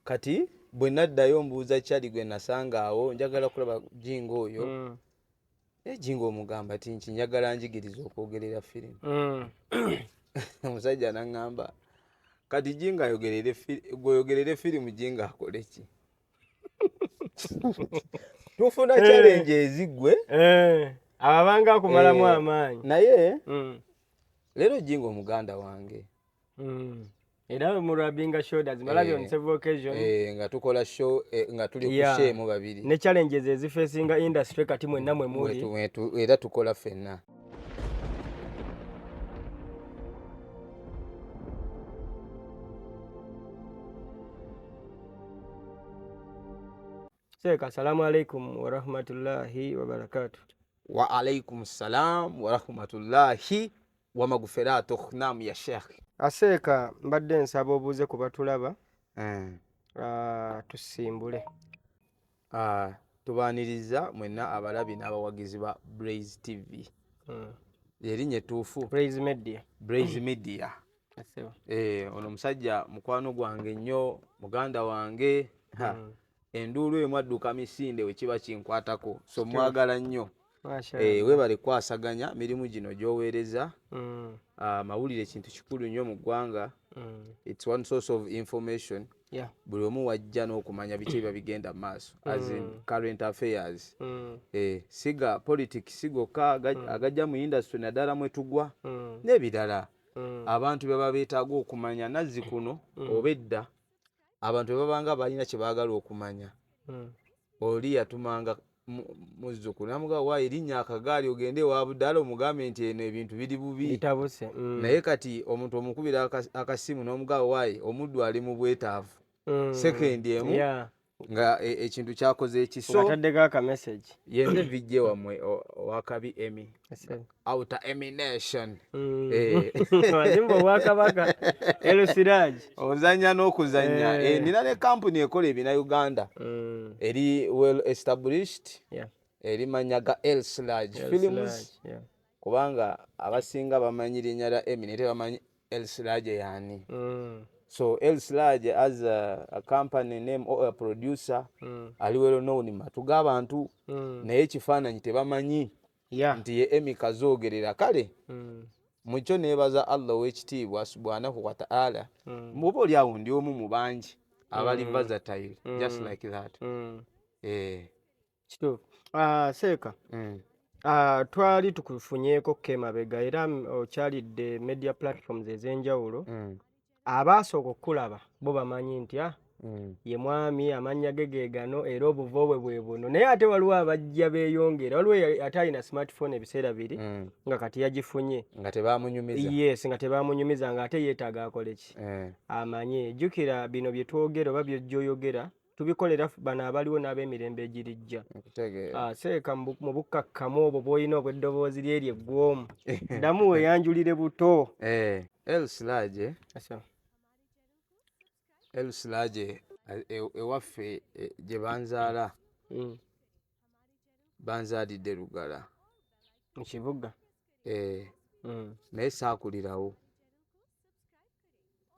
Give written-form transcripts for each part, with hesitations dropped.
Kati bwe naddayo mbuuza Kyali gwe nasanga awo, njagala kulaba Jingo oyo. Jingo omugamba ti nki njagala njigiriza okwogerera firimu. Omusajja n'aŋŋamba kati Jingo ayogerere gweoyogerere firimu, Jingo akole ki? Tufuna challenge eziggwe. Ababanga akumalamu amaanyi. Naye leero Jingo muganda wange. Era murabinga shoulders malabye on several occasions. Nga tukola show, nga tuli ku show emu babiri. Ne challenges ezifacinga industry kati mwenna mwe muli. Era tukola ffenna. Sheikh, assalamu alaikum wa rahmatullahi wa barakatuh. Wa alaikum salam wa rahmatullahi wa magfiratuh. Naam ya Sheikh. Aseeka, mbadde nsaba obuuze ku batulaba. Tusimbule. Tubaaniriza mwenna abalabi n'abawagizi ba Blaze TV. Erinnya ettuufu. Blaze Media. Blaze Media. Ono musajja mukwano gwange nnyo, muganda wange. Enduulu emu adduka misinde we kiba kinkwatako, so mwagala nnyo. Weebale kwasaganya mirimu gino gy'oweereza. Amawulire kintu kikulu nnyo mu ggwanga. It's one source of information. Buli omu wajja n'okumanya biki ebiba bigenda mu maaso, as in current affairs. Siga politics gokka agajja mu industry naddala mwe tugwa n'ebirala. Abantu bye baba beetaaga okumanya nazzi kuno oba edda, abantu bwe babanga balina kye baagala okumanya. Oli yatumanga muzzukulu n'amugamba waayo erinnya akagaali ogende ewa Budaala omugambe nti eno ebintu biri bubi. Bitabuse. Naye kati omuntu omukubira akasimu n'omugamba waayo omuddu ali mu bwetaavu. Sekendi emu nga ekintu kyakoze ekiso. Ng'ataddeko aka message. Yenze vijje wammwe owakabi Emmy. Outer Emmy Nation. Wazimba obwakabaka El Siraj. Ozannya n'okuzannya. Nina ne kampuni ekola ebina Uganda. Eri well established. Eri mannya ga El Siraj El Films. Siraj, yeah. Kubanga abasinga bamanyi linnya lya Emmy naye tebamanyi El Siraj y'ani. So El Siraj as a company name or a producer ali well known matu g'abantu naye ekifaananyi tebamanyi nti ye Emmy Kazoogerera. Kale mu kyo neebaza Allah ow'ekitiibwa subhanahu wa ta'ala. Bw'oba oli awo ndi omu mu bangi abali versatile, just like that. Kituufu. Seeka. Twali tukufunyeeko ko emabega era okyalidde media platforms ez'enjawulo. Abaasooka okukulaba bo bamanyi nti ye mwami amannya ge ge gano era obuvo bwe bwe buno, naye ate waliwo abajja beeyongera, waliwo ate alina smartphone ebiseera biri nga kati yagifunye nga tebamunyumiza. Yes, nga tebamunyumiza, ng'ate yeetaaga akole ki? Amanye. Jjukira bino bye twogera oba by'oyogera tubikolera bano abaliwo n'ab'emirembe egirijja. Seeka mu bukkakkamu obwo bw'olina obw'eddoboozi ly'eryo eggwomu, ddamu weeyanjulire buto. El Siraj. El Siraj ewaffe gye banzaala. Banzaalidde Lugala. Mu kibuga? Naye saakulirawo.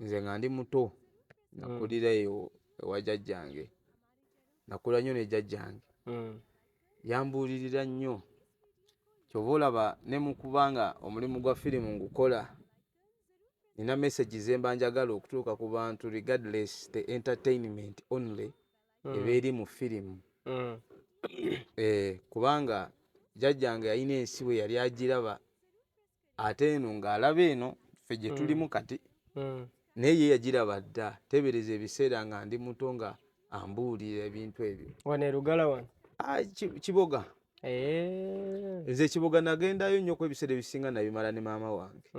Nze nga ndi muto nakulira eyo ewa jjajjange. Nakula nnyo ne jjajjange. Yambuulirira nnyo. Ky'ova olaba ne mu kubanga omulimu gwa firimu ngukola, nina message ze mba njagala okutuuka ku bantu regardless the entertainment only eba eri mu firimu. Kubanga jjajjange yalina ensi bwe yali agiraba, ate eno ng'alaba eno ffe gye tulimu kati. Naye ye yagiraba dda. Teebereza ebiseera nga ndi muto nga ambuulira ebintu ebyo. Wano e Lugala wano? Kiboga. Nze Kiboga nagendayo nnyo kuba ebiseera ebisinga nabimala ne maama wange.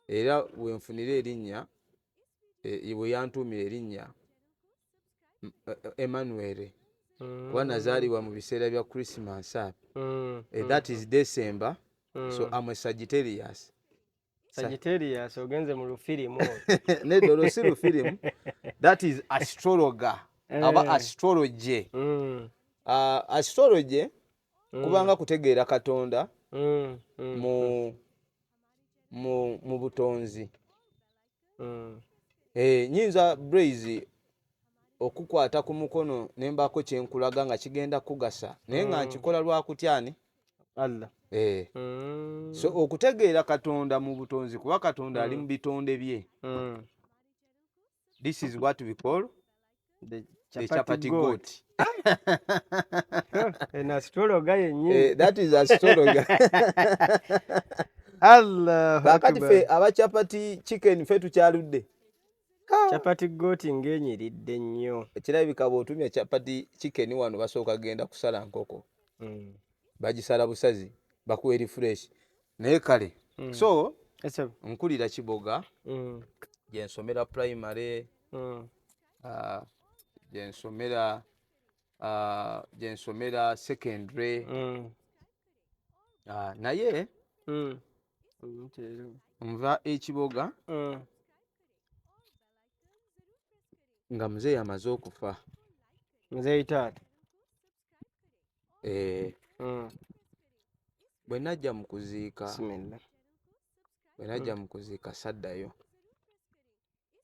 Era we nfunira erinnya, bwe yantuumira erinnya Emmanuel. Kuba nazaalibwa mu biseera bya Christmas apo. That is December. So I'm a Sagittarius. Sagittarius ogenze mu lufirimu olwo. Nedda olwo si lufirimu. That is astrologer. Aba astrology. Astrology kubanga kutegeera Katonda mu butonzi. Nyinza Blaze Okukwata ku mukono ne mbaako kye nkulaga nga kigenda kugasa, naye nga nkikola lwakutyani? Allah. Eh. So okutegeera Katonda mu butonzi, kuba Katonda ali mu bitonde bye. This is what we call the the chapati chapati goat. Goat. Eno astrologer yennyini. Eh, that is astrologer. Allahu Kakati Akbar. ffe aba chapati chicken ffe tukyaludde. Chapati goat ng'enyiridde nnyo. Kirabika bw'otumya chapati chicken wano, basooka genda kusala nkoko. Bagisala busazi, bakuwa eri fresh, naye kale. So Ese. nkulira Kiboga, gye nsomera primary, gye nsomera secondary. Naye nva ekiboga nga muzeeyi amaze okufa. Muzeeyi taata. Eh, bwe najja mu kuziika, Bismillah. bwe najja mu kuziika saddayo.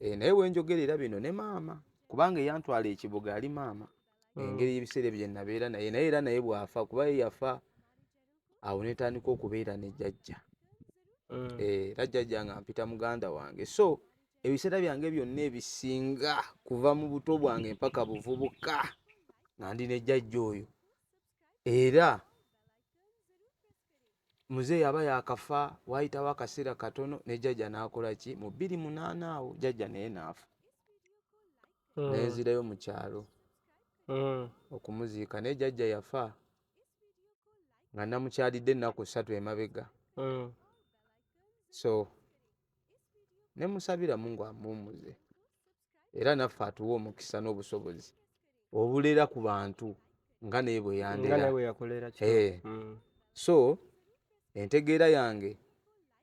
Eh, naye wenjogerera bino ne maama, kubanga eyantwala ekiboga yali maama. Engeri y'ebiseera ebyo gye nabeera naye, naye era naye bw'afa, kuba ye yafa awo netandika okubeera ne jjajja. Eh, era jjajja nga mpita muganda wange. So ebiseera byange byonna ebisinga kuva mu buto bwange mpaka buvubuka nga ndi ne jjajja oyo. Era muzeeyi aba yakafa, waayitawo akaseera katono ne jjajja n'akola ki, mu 2008 awo jjajja naye n'afa. Nenzirayo mu kyalo okumuziika, naye jjajja yafa nga namukyalidde ennaku 3 emabega. So ne musabira Mungu amuwummuze, era naffe atuwe omukisa n'obusobozi obulera ku bantu nga naye bwe Nga yandera. naye bwe yakolera kino. Eh. So entegeera yange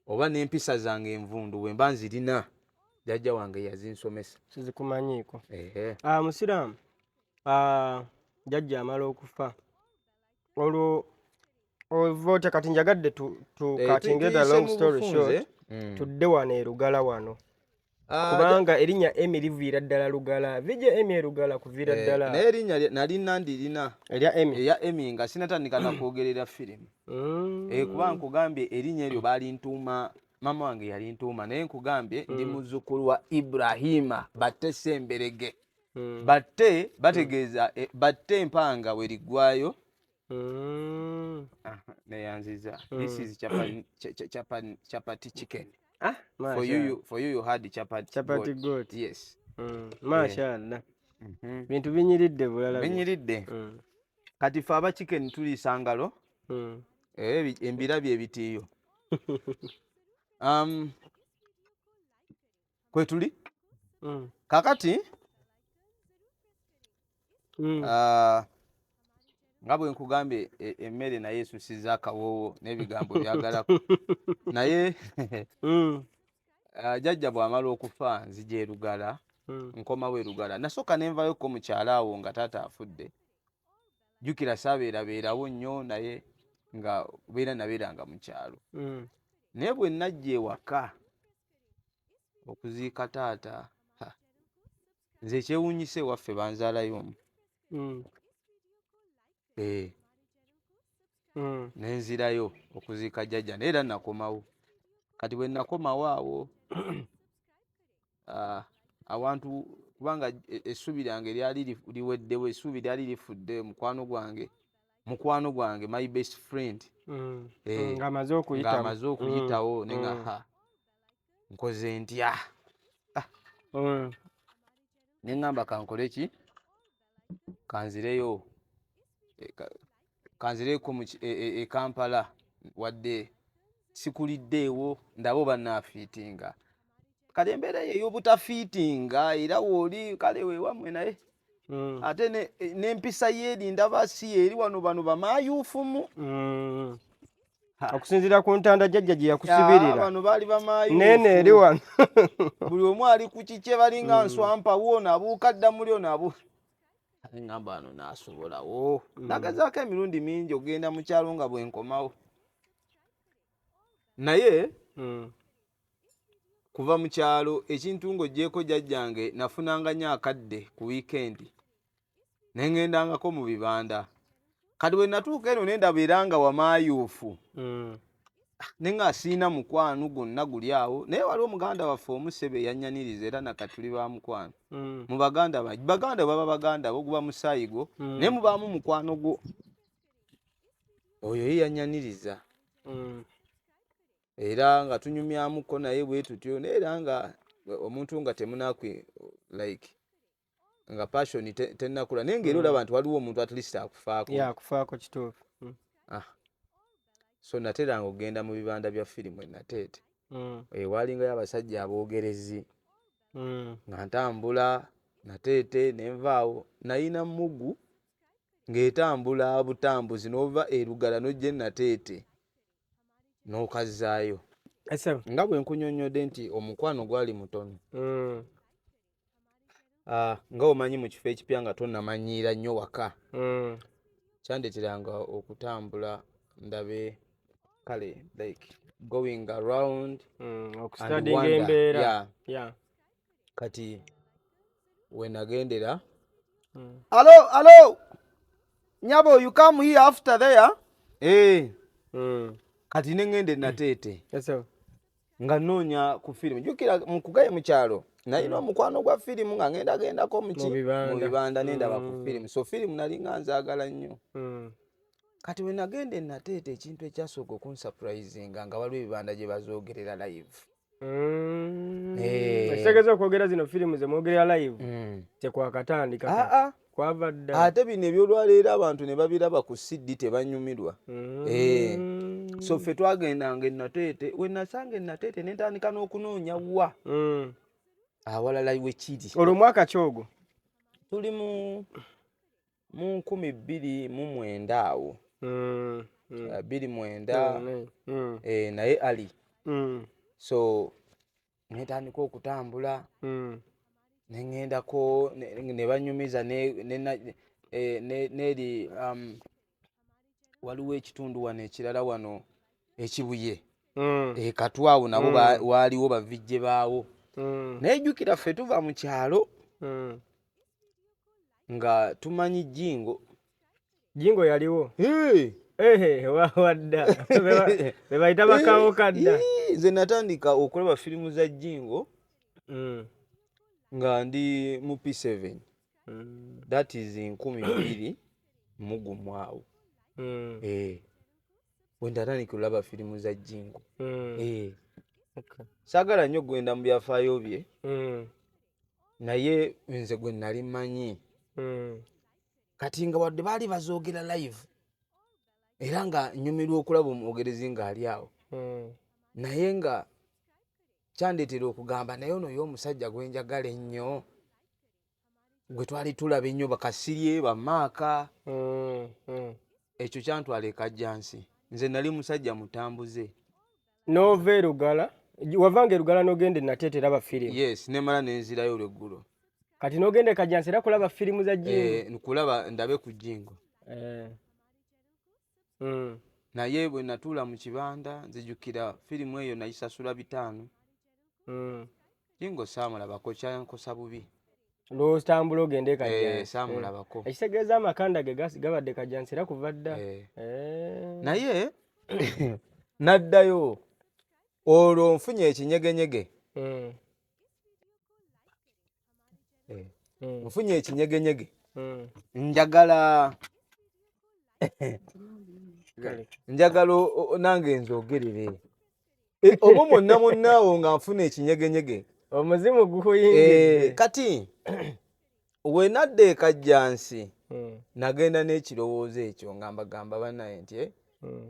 oba n'empisa zange envundu bwe mba nzirina, jjajja wange yazinsomesa. Sizikumanyiiko. Ehe. Ah, musiraamu, ah, jjajja amala okufa, olwo ova otya? Kati njagadde tu Eh, cutting the tuyise long mu story bufunze. short, tudde wano erugala wano, Ah, kubanga erinnya Emi liviira ddala Lugala. VJ Emi erugala kuviira eh, ddala. Naye erinnya nali nandirina. Erya Emi? Erya Emi nga sinatandika nakwogerera firimu. Eh, kuba nkugambye erinnya eryo balintuuma, maama wange yalintuuma, naye nkugambye ndi muzzukulu wa Ibrahima Batte Semberege. Batte bategeeza eh, batte empanga weriggwayo. Neyanziza. This is chapati chicken. Ah, For you, for you, you had chapati Chapati goat. goat. Yes. Mashallah, bintu binyiridde bulala. Binyiridde. Kati fe aba chicken tuliisa ngalo. Eh, embira bye bitiiyo. Kwe tuli kakati. Nga bwe nkugambye, emmere naye esusiza akawoowo n'ebigambo byagalako, naye jjajja bw'amala okufa nzija erugala. Nkomawo erugala, nasooka nenvayoko mu kyalo awo nga taata afudde. Jjukira saabeerabeerawo nnyo, naye nga beera nabeeranga mu kyalo. Naye bwe najja ewaka okuziika taata, ha, nze ekyewuunyisa ewaffe banzaalayo omu. Eh, nenzirayo okuziika jjajja, naye era nakomawo. Kati bwe nakomawo awo, awantu kubanga essuubi lyange lyali liweddewo, essuubi lyali lifudde. Mukwano gwange, my best friend, Eh, ng'amaze okuyitamu. Ng'amaze okuyitawo, ne nga ha, nkoze ntya? Ne ŋŋamba kankole ki, kanzireyo kanzireko e Kampala, wadde sikuliddeewo, ndabe oba naafiitinga. Kale embeera eyo ey'obutafiitinga era wooli kale weewammwe, naye ate n'empisa yeeri ndaba si yeeri wano, bano bamaayuufumu. Okusinziira ku ntanda jjajja gye Ah, yakusibirira, bano baali bamaayuufu. Neeno eri wano. Buli omu ali ku kikye, balinga nswampawo, ono abuuka dda muli, ono abu ate ngamba wano naasobolawo. Nagazaako emirundi mingi ogenda mu kyalo nga bwe nkomawo, naye Kuva mu kyalo, ekintu ng'oggyeko jjajjange, nafunanga nnyo akadde ku wiikendi ne ŋŋendangako mu bibanda. Kati bwe natuuka eno ne ndaba era nga wamaayuufu, ne nga siina mukwano gwonna guli awo, naye waliwo muganda waffe omusebe yannyaniriza, era nakatuli ba mukwano. Mu baganda ba baganda baba baganda bo, guba musaayi gwo, naye mubaamu mukwano gwo. Oyo ye yannyaniriza, era nga tunyumyamuko naye bwe tutyo, naye era nga omuntu nga temunakwe, like nga passion tennakula, naye ng'era olaba nti waliwo omuntu at least akufaako. Ya, kufaako kituufu. Ah. So nateranga okugenda mu bibanda bya firimu enateete. Walingayo abasajja aboogerezi, nga ntambula Nateete nenvaawo nayina mugu ng'etambula butambuzi n'ova Erugala n'ojja enateete n'okazzaayo. Nga bwe nkunyonnyodde nti omukwano gwali mutono, nga omanyi mu kifo ekipya nga tonnamanyiira nnyo waka, kyandeeteranga okutambula ndabe, kale like going around and Okustudyinga wonder. embeera. Yeah. Kati we nagendera, "Hello, hello, nyabo, you come here after there." Eh. Kati ne ŋŋenda enateete nga nnoonya ku firimu. Jjukira mukugaye mu kyalo nalina omukwano gwa firimu, nga ŋŋenda gendako muki, Mu bibanda. mu bibanda, nendaba ku firimu. So firimu nali nga nzaagala nnyo. Kati we nagenda enateete, ekintu ekyasooka okunsurprisinga nga waliwo ebibanda gye bazoogerera live. Eh. Ekitegeeza okwogera zino firimu ze mwogerera live tekwakatandika kati. Aa. Kwava dda. Ate bino ebyolwaleero abantu ne babiraba ku CD tebanyumirwa. Eh. So ffe twagendanga enateete. We nasanga enateete ne ntandika n'okunoonya wa awalala wekiri. Olwo mwaka ki ogwo? Tuli mu 2009 awo. 2009. Eh, naye ali so netandika okutambula, neŋŋendako ne banyumiza neri waliwo ekitundu wano ekirala wano ekibuye, Katwawo, nabo waaliwo bavijje baawo. Naye jjukira ffe tuva mu kyalo nga tumanyi Jingo. Jingo yaliwo? Hey! Ehe, wadda be bayita bakawo kadda. Ii, nze natandika okulaba firimu za Jingo nga ndi mu P7, that is 2001 awo. Eh, bwe natandika okulaba firimu za Jingo. Eh. Saagala nnyo kugenda mu byafaayo bye, naye nze gwe nali mmanyi. Kati nga wadde baali bazoogera live, era nga nnyumirwa okulaba omwogerezi ng'ali awo, naye nga kyandeetera okugamba, naye ono ye omusajja gwe njagala ennyo, gwe twali tulaba ennyo, bakasirye bamaaka. Ekyo kyantwala ekajjansi. Nze nali musajja mutambuze. N'ova Erugala, wavanga Erugala n'ogenda enateete eraba firimu? Yes, nemala nenzirayo olweggulo. Kati n'ogenda ekajjansi era kulaba firimu za Jingo? Eh, nkulaba ndabe ku Jingo. Eh. Naye bwe natuula mu kibanda, nzijukira firimu eyo nagisasula 500. Jingo saamulabako, kyankosa bubi. Lwotambula ogenda ekajjansi? Eh, saamulabako. Ekitegeeza amakanda ge gabadde kajjansi era kuva dda. Eh. Eh. Naye naddayo olwo nfunye ekinyegenyege. Eh. Nfunye ekinyegenyege. Njagala Kale. Njagala nange nzogerere. Eh, oba mwonna munnaawo nga nfuna ekinyegenyege. Omuzimu gukuyingidde. Eh, kati we nadda ekajjansi, nagenda n'ekirowoozo ekyo nga mbagamba bannaye nti,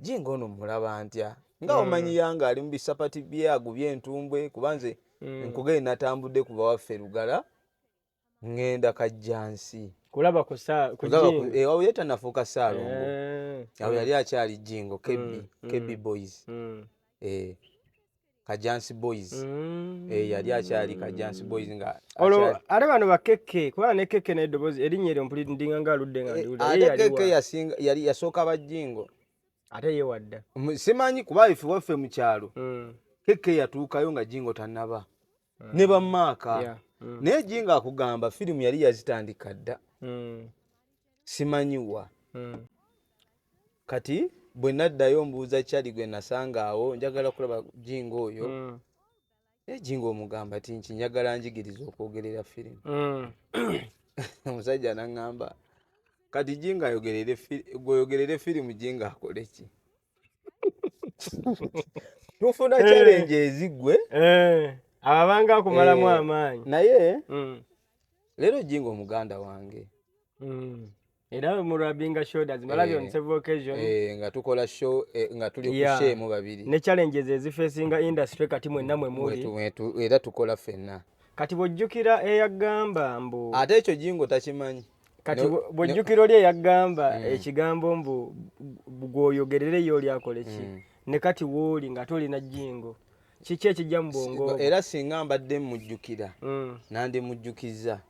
Jingo ono mulaba ntya, nga omanyi yange ali mu bisapati bye agubye entumbwe, kuba nze nkugende natambudde kuva waffe Lugala ŋŋenda Kajjansi kulaba ku ku Kulaba Jingo. Eh, awo ye tannafuuka Ssaalongo. Eh. Awo yali akyali Jingo Kebbi, Kebbi Boys. Eh, Kajjansi Boys. Eh, yali akyali Kajjansi Boys nga Olwo akyali ate bano bakeke, kubanga ne Keke n'eddoboozi erinnya eryo mpulira nga aludde nga Eh, ndiwulira. ate Ye yali Keke wa? yali yasooka bajjingo. Ate ye wadda. Simanyi kuba ife waffe mu kyalo. Keke yatuukayo nga Jingo tannaba. Ne bamaaka. Naye Jinga akugamba firimu yali yazitandika dda. Simanyiwa. Kati bwe naddayo mbuuza kyali gwe nasanga awo, njagala kulaba Jinga oyo. Naye Jinga omugamba ti nki njagala njigiriza okwogerera firimu. Omusajja n'aŋŋamba kati Jinga gweoyogerere firimu, Jinga akole ki? Tufuna challenge eziggwe. Ababanga akumalamu amaanyi. Naye leero Jinga omuganda wange. Era murabinga shoulders malabye on several occasions. Nga tukola show, nga tuli ku show emu babiri. Ne challenges ezifacinga industry kati mwenna mwe muli. Era tukola ffenna. Kati bw'ojjukira eyagamba mbu ate ekyo Jingo takimanyi. Kati bw'ojjukira oli eyagamba ekigambo mbu gw'oyogerere ye oli akole ki, ne kati w'oli nga tolina Jingo, kiki ekijja mu bwongo? Era singa mbadde mmujjukira nandimujjukizza.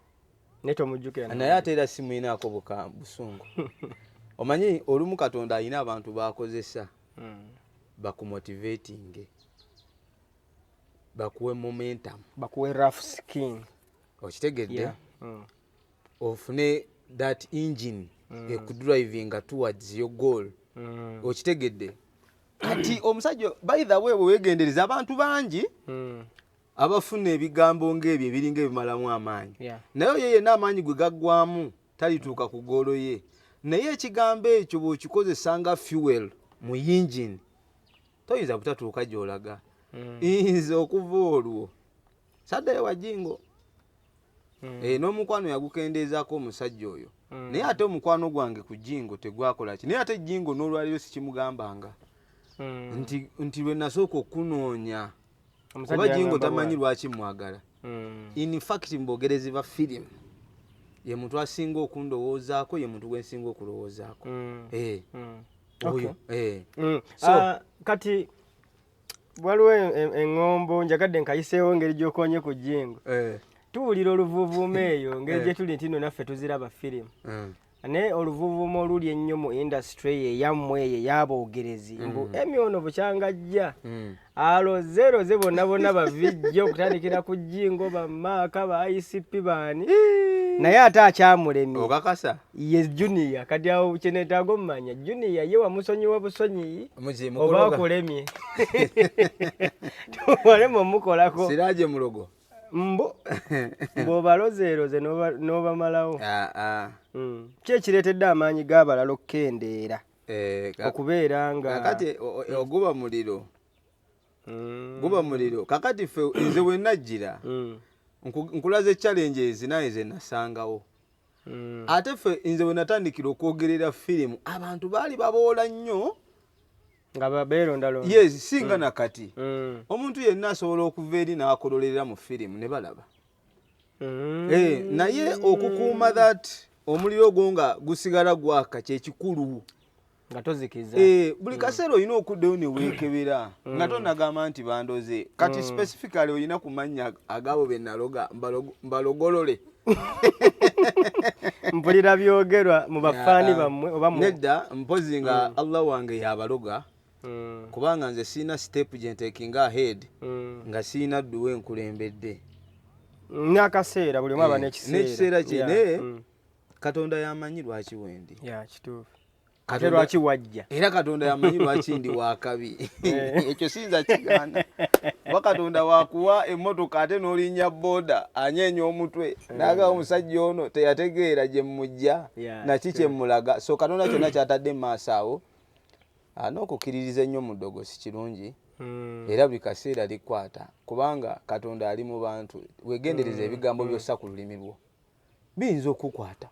Naye tomujjukira. Naye ate era simuyinaako busungu. Omanyi olumu Katonda alina abantu b'akozesa bakumotivatinge, bakuwe momentum, bakuwe rough skin. Okitegedde? Ofune that engine ekudrivinga towards your goal. Okitegedde? Kati omusajja, by the way, bwe weegendereza abantu bangi abafuna ebigambo ng'ebyo ebiringa ebimalamu amaanyi, naye oyo yenna amaanyi gwe gaggwamu talituuka ku goal ye. Naye ekigambo ekyo bw'okikozesa nga fuel mu engine, toyinza butatuuka gy'olaga. Nze okuva olwo saddayo wa Jingo. N'omukwano yagukendeezaako omusajja oyo. Naye ate omukwano gwange ku Jingo tegwakola ki, naye ate Jingo n'olwaleero sikimugambanga nti lwe nasooka okunoonya, kuba Jingo tamanyi lwaki mwagala. In fact, mbogerezi ba firimu ye muntu asinga okundowoozaako, ye muntu gwensinga okulowoozaako oyo. So kati waliwo eŋŋombo njagadde nkayiseewo engeri gy'okonye ku Jingo. Tuwulira oluvuuvuuma eyo ngeri gye tuli nti nno naffe tuziraba firimu, naye oluvuuvuuma oluli ennyo mu industry eyo eyammwe, eyo ey'aboogerezi, mbu Emmy ono bukyanga ajja alozeeroze bonna bonna bavijje okutandikira ku Jingo, bamaaka ba ICP baani, naye ate akyamulemye. Okakasa? Ye Junior. Kati awo kyeneetaaga omumanya, Junior ye wamusonyiwa busonyiyi oba akulemye walema omukolako? Siraje mulogo. Mbu bw'obalozeeroze n'obamalawo. Ki ekireetedde amaanyi g'abalala okukendeera okubeera nga Kakati oguba muliro, guba muliro. Kakati ffe nze we najjira nkulaze challenges naye ze nasangawo. Ate ffe nze we natandikira okwogerera firimu abantu baali baboola nnyo nga beerondalonda. Yes, singa nakati omuntu yenna asobola okuva eri n'akololerera mu firimu ne balaba. Naye okukuuma that omuliro ogwo nga gusigala gwaka kyekikulu. Nga tozikiza. Buli kaseera olina okuddayo ne weekebera nga tonagamba nti bandoze. Kati specifically olina kumanya agabo be naloga mbalogolole. Mpulira byogerwa mu bafaani bammwe oba Nedda, mpozi nga Allah wange yabaloga, kubanga nze siina step gye ntakinga ahead nga siina dduwa enkulembedde. N'akaseera, buli omu aba n'ekiseera. N'ekiseera kye, naye Katonda yamanyi lwaki wendi. Kituufu. Ate lwaki wajja? Era Katonda yamanyi lwaki ndi wakabi. Ekyo siyinza kigaana, kuba Katonda wakuwa emmotoka ate n'olinnya booda anyeenya omutwe n'agamba omusajja ono teyategeera gye mmujja naki kye mmulaga. So Katonda kyonna kyatadde mu maaso awo, n'okukkiririza ennyo mu ddogo si kirungi. Era buli kaseera likwata, kubanga Katonda ali mu bantu. Wegendereza ebigambo by'ossa ku lulimi lwo, biyinza okukwata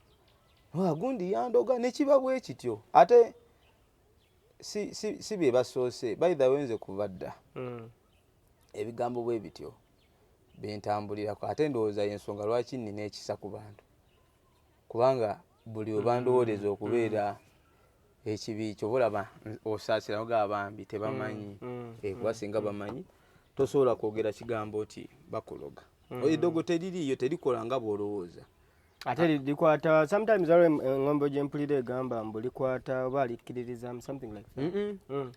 gundi yandoga nekiba bwe kityo. Ate si bye basoose. By the way, nze kuva dda ebigambo bwe bityo bentambulirako, ate ndowooza yensonga lwaki nnina ekisa ku bantu, kubanga buli we bandowooleza okubeera ekibi kyo, olaba osaasira nogaa bambi tebamanyi. Kuba singa bamanyi tosobola kwogera kigambo nti bakuloga. Eddogo teririiyo, terikola nga bw'olowooza. Ate likwata sometimes, waliwo eŋŋombo gye mpulira egamba mbu likwata oba likkiririzamu, something like that.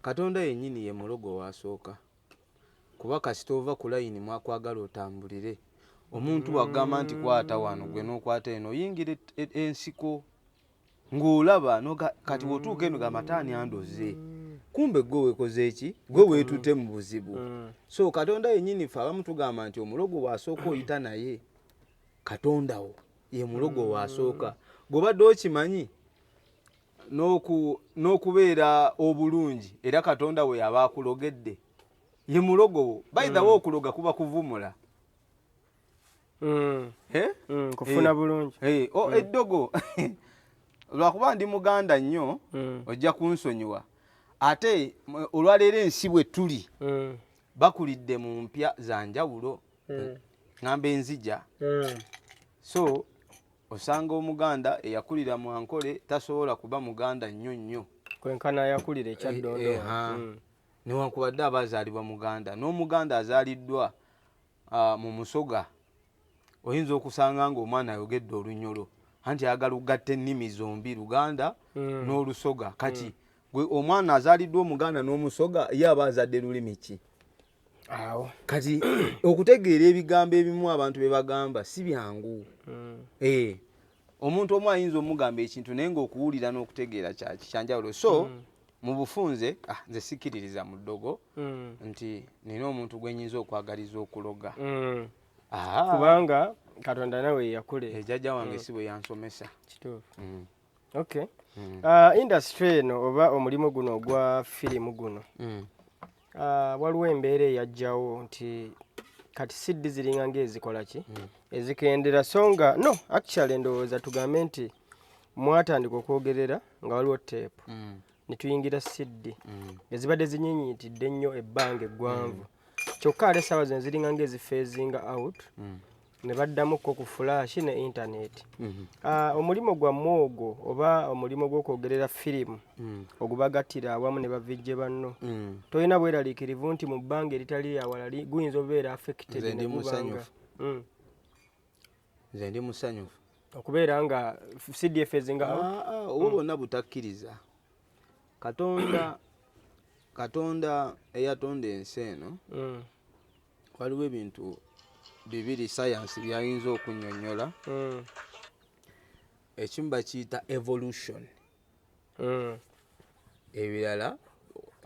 Katonda yennyini ye mulogo wasooka. Kuba kasita ova ku layini mwakwagala otambulire, omuntu wagamba nti kwata wano, gwe n'okwata eno, oyingira ensiko ng'olaba kati wotuuka eno gamba taani andoze, kumbe gwe wekoze eki, gwe weetute mu buzibu. So Katonda yennyini, ffe abamu tugamba nti omulogo bw'asooka oyita naye Katonda wo ye mulogo waasooka. Gw'obadde okimanyi n'okubeera obulungi, era Katonda we yaba akulogedde ye mulogo wo. By the way, okuloga kuba kuvumula. Eh? Kufuna bulungi. Eh, eddogo lwakuba ndi Muganda nnyo, ojja kunsonyiwa. Ate olwaleero ensi bwe tuli, bakulidde mu mpya za njawulo, ŋŋamba enzija. So osanga Omuganda eyakulira mu Ankole tasobola kuba Muganda nnyo nnyo kwenkana yakulira ekyaddondo. Newankubadde aba azaalibwa Muganda, n'Omuganda azaaliddwa mu Musoga, oyinza okusanga ng'omwana ayogedde Olunyolo, anti ayagala okugatta ennimi zombi, Luganda n'Olusoga. Kati gwe omwana azaaliddwa Omuganda n'Omusoga, ye aba azadde lulimi ki? Awo. Kati okutegeera ebigambo ebimu abantu bye bagamba si byangu. Omuntu omu ayinza omugamba ekintu, naye ng'okuwulira n'okutegeera kyaki kyanjawulo. So mu bufunze, nze sikkiririza mu ddogo nti nina omuntu gwe nyinza okwagaliza okuloga. Kubanga Katonda nawe yakuleeta. Jjajja wange si bwe yansomesa. Kituufu. Okay. Industry eno oba omulimu guno ogwa firimu guno, waliwo embeera eyajjawo nti kati CD ziringa ng'ezikola ki, ezikendera. So nga no, actually ndowooza tugambe nti mwatandika okwogerera nga waliwo tape, ne tuyingira CD ezibadde zinyinyitidde ennyo ebbanga eggwanvu. Kyokka ate essaawa zino ziringa ng'eziphasinga out, ne baddamukko ku flash ne internet. Omulimu gwammwe ogwo oba omulimu gw'okwogerera firimu ogubagattira awamu ne bavijje banno, tolina bweraliikirivu nti mu bbanga eritali lyawala guyinza obeera affected? Nze ndi ne guba nga- musanyufu. Nze ndi musanyufu. Okubeera nga CD ephasinga out? Obwo bwonna butakkiriza Katonda. Katonda eyatonda ensi eno, waliwo ebintu bibiri sayansi byayinza okunnyonnyola. Ekimu bakiyita evolution, ebirala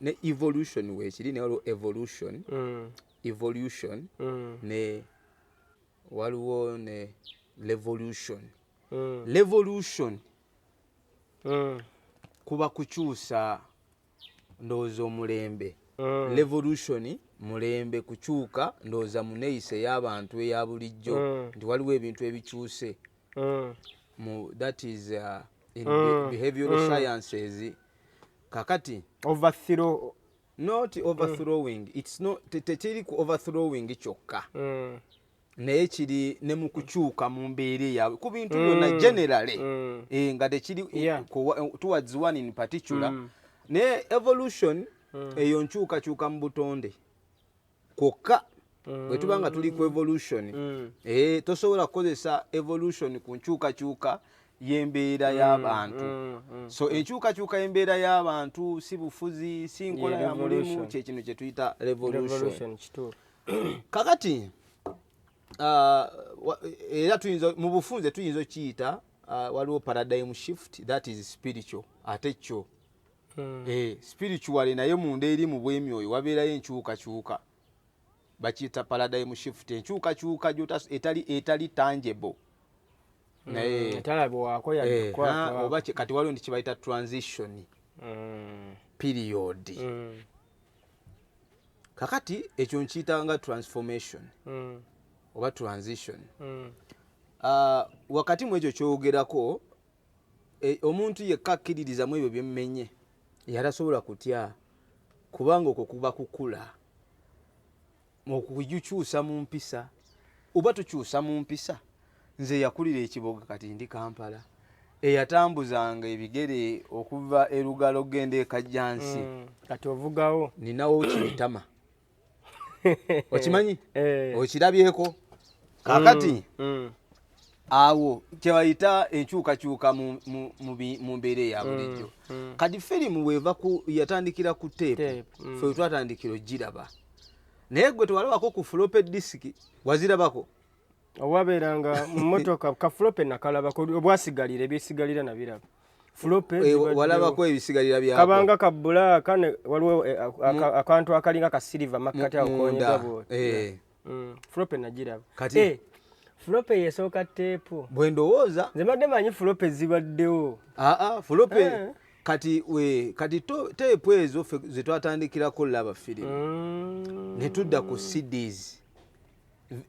ne evolution weekiri, naye waliwo evolution, evolution, ne waliwo ne revolution. Revolution kuba kukyusa, ndowooza omulembe. Revolution mulembe kukyuka, ndowooza mu neeyisa ey'abantu eya bulijjo, nti waliwo ebintu ebikyuse mu, that is in behavioral sciences. Kakati overthrow. Not overthrowing, it's not tekiri ku overthrowing kyokka, naye kiri ne mu kukyuka mu mbeera eyaabwe ku bintu byonna generally, nga tekiri towards one in particular. Naye evolution eyo nkyukakyuka mu butonde kwokka. Bwe tuba nga tuli ku evolution, tosobola kukozesa evolution ku nkyukakyuka y'embeera y'abantu. So enkyukakyuka y'embeera y'abantu si bufuzi, si nkola Yeah, ya mulimu, revolution. Kyekino kye tuyita revolution. Revolution, kituufu. Kakati era tuyinza mu bufunze tuyinza okiyita, waliwo paradigm shift, that is spiritual. Ate kyo spiritually, naye munda eri mu bwemyoyo wabeerayo enkyukakyuka, bakiyita paradigm shift, enkyukakyuka etali tangible, naye etalabwako yadde kukwatwako. Oba kati waliwo nti kibayita transition period. Kakati ekyo nkiyita nga transformation oba transition. Wakati mu ekyo kyogerako, omuntu yekka akkiririzamu ebyo byemmenye yatasobola kutya, kubanga okwo kuba kukula, okukyusa mu mpisa oba tukyusa mu mpisa. Nze yakulira ekiboga, kati ndi Kampala, eyatambuzanga ebigere okuva erugalo okgenda ekajjansi, Kati ovugawo. Ninawo kibitama, okimanyi? Eh. Okirabyeko? Kakati awo kyebayita enkyukakyuka mu mbeera eya bulijjo. Kati firimu bweva ku yatandikira ku tape, Tape, ffe twatandikira ogiraba. Naye gwe tewalabako ku floppy disk? Wazirabako? Owabeeranga mu mmotoka, ka floppy nakalabako, obwasigalira, ebyesigalira nabiraba. Floppy. Walabako ebisigalira byako? Kabanga ka black, waliwo akantu akalinga ka silver makkati awo konyega bwoti. Floppy nagiraba. Kati Floppy yesooka tape? Bwe ndowooza. Nze mbadde manyi floppy zibaddewo. Aa, floppy. Kati we kati tape ezo ffe ze twatandikirako laba firimu. Ne tudda ku CDs,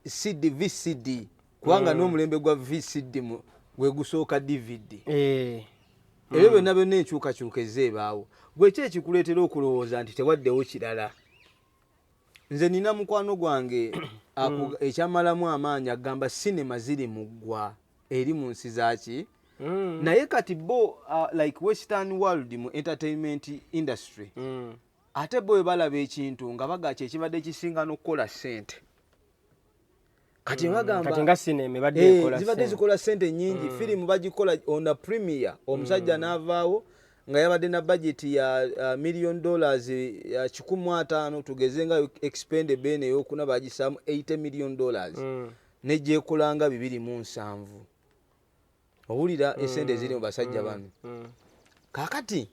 CD, VCD, kubanga n'omulembe gwa VCD gwe gusooka DVD. Ebyo byonna byonna enkyukakyuka ezeebaawo. Gwe ki ekikuleetera okulowooza nti tewaddewo kirala? Nze nina mukwano gwange ekyamalamu amaanyi, agamba sinema ziri mu ggwa eri mu nsi zaki. Naye kati bo like western world mu entertainment industry, ate bo bwe balaba ekintu nga baga kyekibadde kisinga n'okukola ssente, kati bagamba Kati nga sinema ebadde ekola zibadde ssente. Zikola ssente nyingi. Firimu bagikola ona premier, omusajja n'avaawo nga yabadde na budget ya million dollars ya 150, tugeze nga Expendable eno eyokuna bagisaamu $80 million, nejjekolanga 27. Owulira esente ziri mu basajja bano. Kakati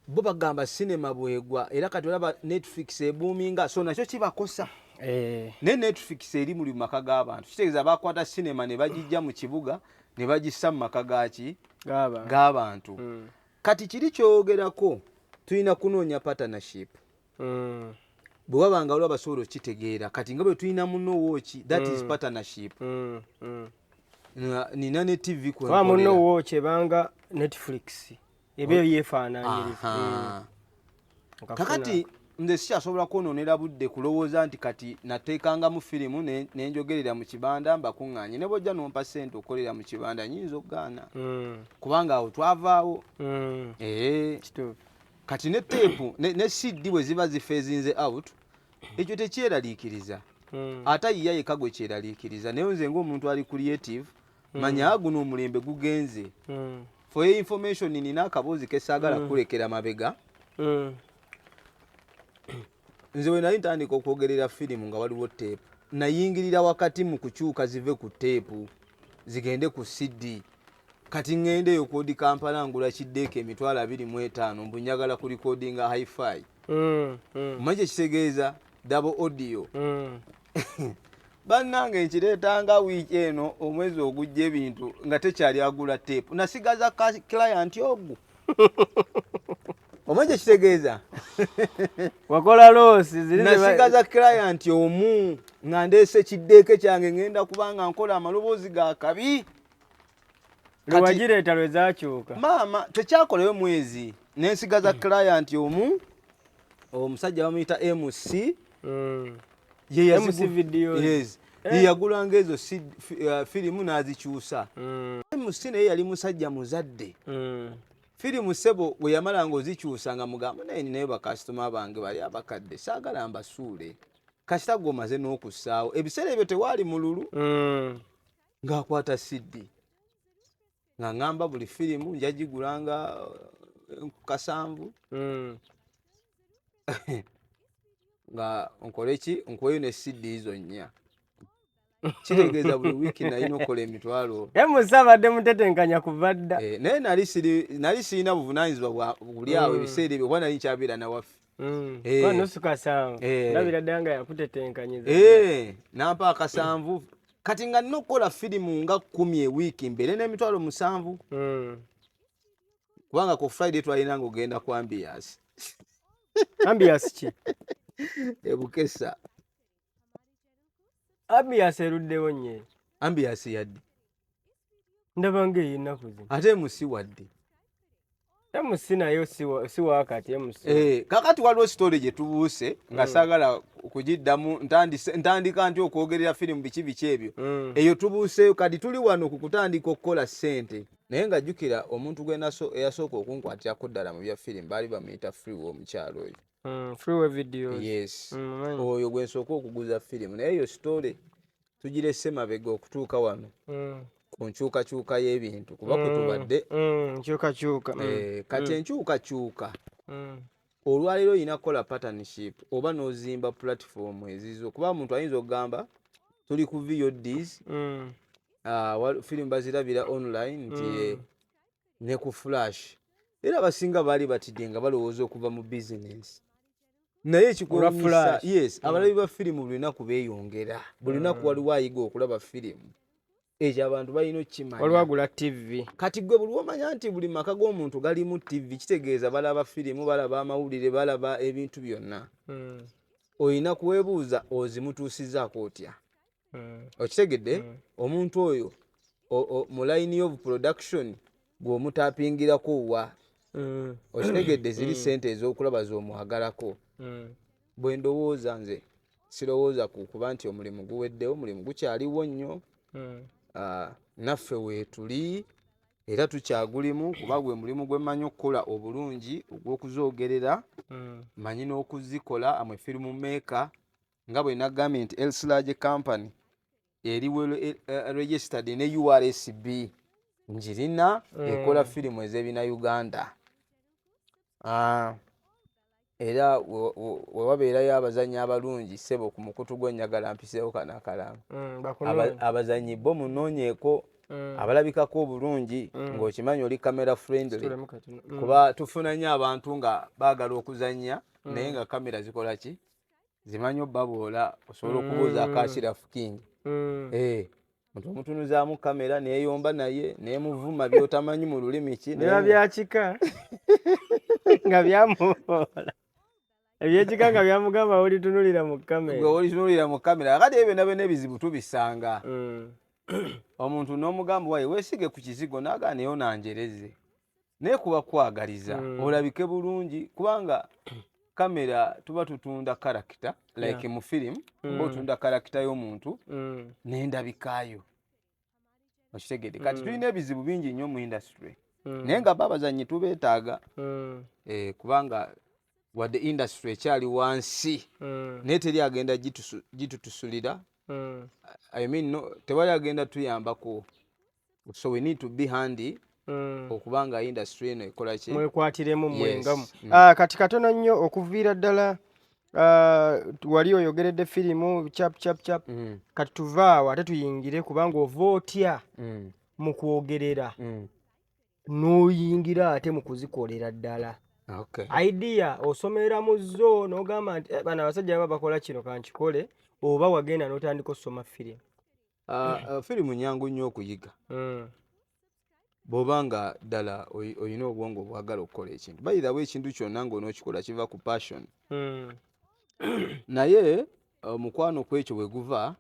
bo bagamba sinema bwegwa, era kati olaba Netflix ebuuminga, so nakyo kibakosa. Naye Netflix eri muli mu maka g'abantu, kitegeeza bakwata sinema ne bagijja mu kibuga ne bagissa mu maka gaki? Gaba. G'abantu. Kati kiri kyogerako, tulina kunoonya partnership. Bwe waba nga waliwo abasobola okukitegeera, kati nga bwe tulina Munowatch, that is partnership. Nina ne TV kwe Kuba nkolera. Munowatch ebanga Netflix eba eyo yeefaanaanyiriza. Aha. Kakati nze sikyasobola kwonoonera budde kulowooza nti kati nateekangamu firimu nenjogerera mu kibanda mbakuŋŋaanye. Ne bwojja nompa ssente okukolera mu kibanda, nyinza okugaana, kubanga awo twavaawo. Ee. Kituufu. Kati ne tape ne CD bwe ziba ziphasinze out, ekyo tekyeraliikiriza. Ate ayiya yekka gwe kyeraliikiriza, naye nze ng'omuntu ali creative, manya guno omulembe gugenze. For your information, nina akaboozi kesaagala kulekera mabega. Nze bwe nali ntandika okwogerera firimu nga waliwo tape, nayingirira wakati mu kukyuka zive ku tape zigende ku CD. Kati ŋŋendeeyo kwodi Kampala, ngula kideck 25,000, mbu njagala ku recordinga hi-fi. Omanyi kyekitegeeza double audio? Bannange, nkireetanga wiiki eno, omwezi ogujja ebintu nga tekyali agula tape, nasigaza client ogwo. Omanyi kyekitegeeza? Wakola loss ziri. Nasigaza client omu nga ndeese kideck kyange, ngenda kubanga nkola amaloboozi ga kabi. Lwewagireeta lwe zakyuka. Maama, tekyakolayo mwezi, nensigaza client omu, omusajja bamuyita MC. Ye MC videos. Yes. Ye yagulanga ezo firimu n'azikyusa. MC naye yali musajja muzadde. Firimu sebo bwe yamalanga ozikyusa nga mugamba, naye ninayo bakasitoma bange bali abakadde, saagala mbasuule, kasita gwe omaze n'okussaawo. Ebiseera ebyo tewaali mululu. Ng'akwata CD, nga ŋŋamba buli firimu njagigulanga 7, nga nkole ki? Nkuweyo ne CD zonnya. Kitegeeza buli wiiki nalina okukola emitwalo. MC abadde mutetenkanya kuva dda. Naye nali sirina buvunaanyizibwa buli awo ebiseera ebyo, kuba nali nkyabeera nawaffe. Kuba nusu kasanvu. Ndabira ddala nga yakutetenkanyiza. Nampa akasanvu. Kati nga nina okukola firimu nga 10 ewiiki, mbeere n'7,000, kubanga ku Friday twalina nga ogenda ku Ambias. Ambias ki? Ebukesa. Ambias eruddewo nnyo. Ambias yadde. Ndaba ng'ey'ennaku zino. Ate MC wadde. MC nayo si wakati MC. Kakati waliwo story gye tubuuse nga saagala kugiddamu, ntandika nti okwogerera firimu biki biki ebyo. Eyo tubuuseeyo, kati tuli wano ku kutandika okukola ssente. Naye nga jjukira omuntu gwe eyasooka okunkwatirako ddala mu bya firimu baali bamuyita Freeway, omukyalo oyo. Freeway videos. Yes. Mumanyi. Oyo gwe nsooka okuguza firimu, naye eyo story tugirese mabega okutuuka wano ku nkyukakyuka y'ebintu, kuba kwe tubadde. Nkyukakyuka. Kati enkyukakyuka, Olwaleero olina kukola partnership oba n'ozimba platform ezizo, kuba omuntu ayinza okugamba tuli ku VODs, firimu bazirabira online nti ne ku flash. Era abasinga baali batidde nga balowooza okuva mu bizinesi, naye Olwa ekikwewuunyisa, flash. Yes, abalabi ba firimu buli lunaku beeyongera, buli lunaku waliwo ayiga okulaba firimu. Ekyo abantu balina okukimanya. Waliwo agula TV. Kati gwe buli womanya nti buli maka g'omuntu galimu TV, kitegeeza balaba firimu, balaba amawulire, balaba ebintu byonna. Olina kuweebuuza ozimutuusizaako otya? Okitegedde? Omuntu oyo mu line of production gw'omutapingirako wa? Okitegedde? Ziri sente ez'okulaba z'omwagalako. Bwe ndowooza nze, sirowooza ku kuba nti omulimu guweddewo. Omulimu gukyaliwo nnyo. Naffe weetuli era tukyagulimu, kuba gwe mulimu gwe mmanyi okukola obulungi, ogw'okuzoogerera. Manyi n'okuzikola. Am a film maker, nga bwe nagambye nti Elslage Company eri well registered ne URSB njirina, ekola firimu ez'ebina Uganda. Era we wabeerayo abazannyi abalungi, ssebo, ku mukutu gw'ennyagala mpiseewo kano akalanga. Bakunoonye. Abazannyi bo munoonyeeko abalabikako obulungi, ng'okimanyi oli camera friendly. Situlemu katono. Kuba tufuna nnyo abantu nga baagala okuzannya, naye nga kamera zikola ki, zimanyi obbaboola. Osobola okubuuza Akashirafu King. Muntu omutunuzaamu kamera neyomba naye nemuvuma byotamanyi mu lulimi ki. Biba byakika nga byamuboola, ebyekika nga byamugamba olitunulira mu kamera. Gwe olitunulira mu kamera. Kati ebyo byonna byonna ebizibu tubisanga. Omuntu n'omugamba, waye weesige ku kizigo, n'agaana, naye onanjereze, naye kuba kwagaliza olabike bulungi, kubanga kamera tuba tutunda character like mu firimu oba otunda character y'omuntu n'endabikayo. Okitegedde? Kati tulina ebizibu bingi nnyo mu industry, naye nga bo abazannyi tubeetaaga. Kubanga wadde industry ekyali wansi, naye teri agenda gitutusulira. I mean, no, tewali agenda tuyambako, so we need to be handy okuba nga industry eno ekola ki. Mwekwatiremu Yes. mwengamu. Kati katono nnyo okuviira ddala, wali oyogeredde firimu chap chap chap. Kati tuvaawo ate tuyingire, kubanga ova otya mu kwogerera n'oyingira ate mu kuzikolera ddala? Idea osomera mu zo n'ogamba nti, "Eh, bano abasajja baba bakola kino, kankikole," oba wagenda n'otandika osoma firimu? Firimu nyangu nnyo okuyiga bw'oba nga ddala oyina obwongo obwagala okukola ekintu. Bayirawo ekintu kyonna ng'onookikola kiva ku passion. Naye omukwano ku ekyo bwe guva,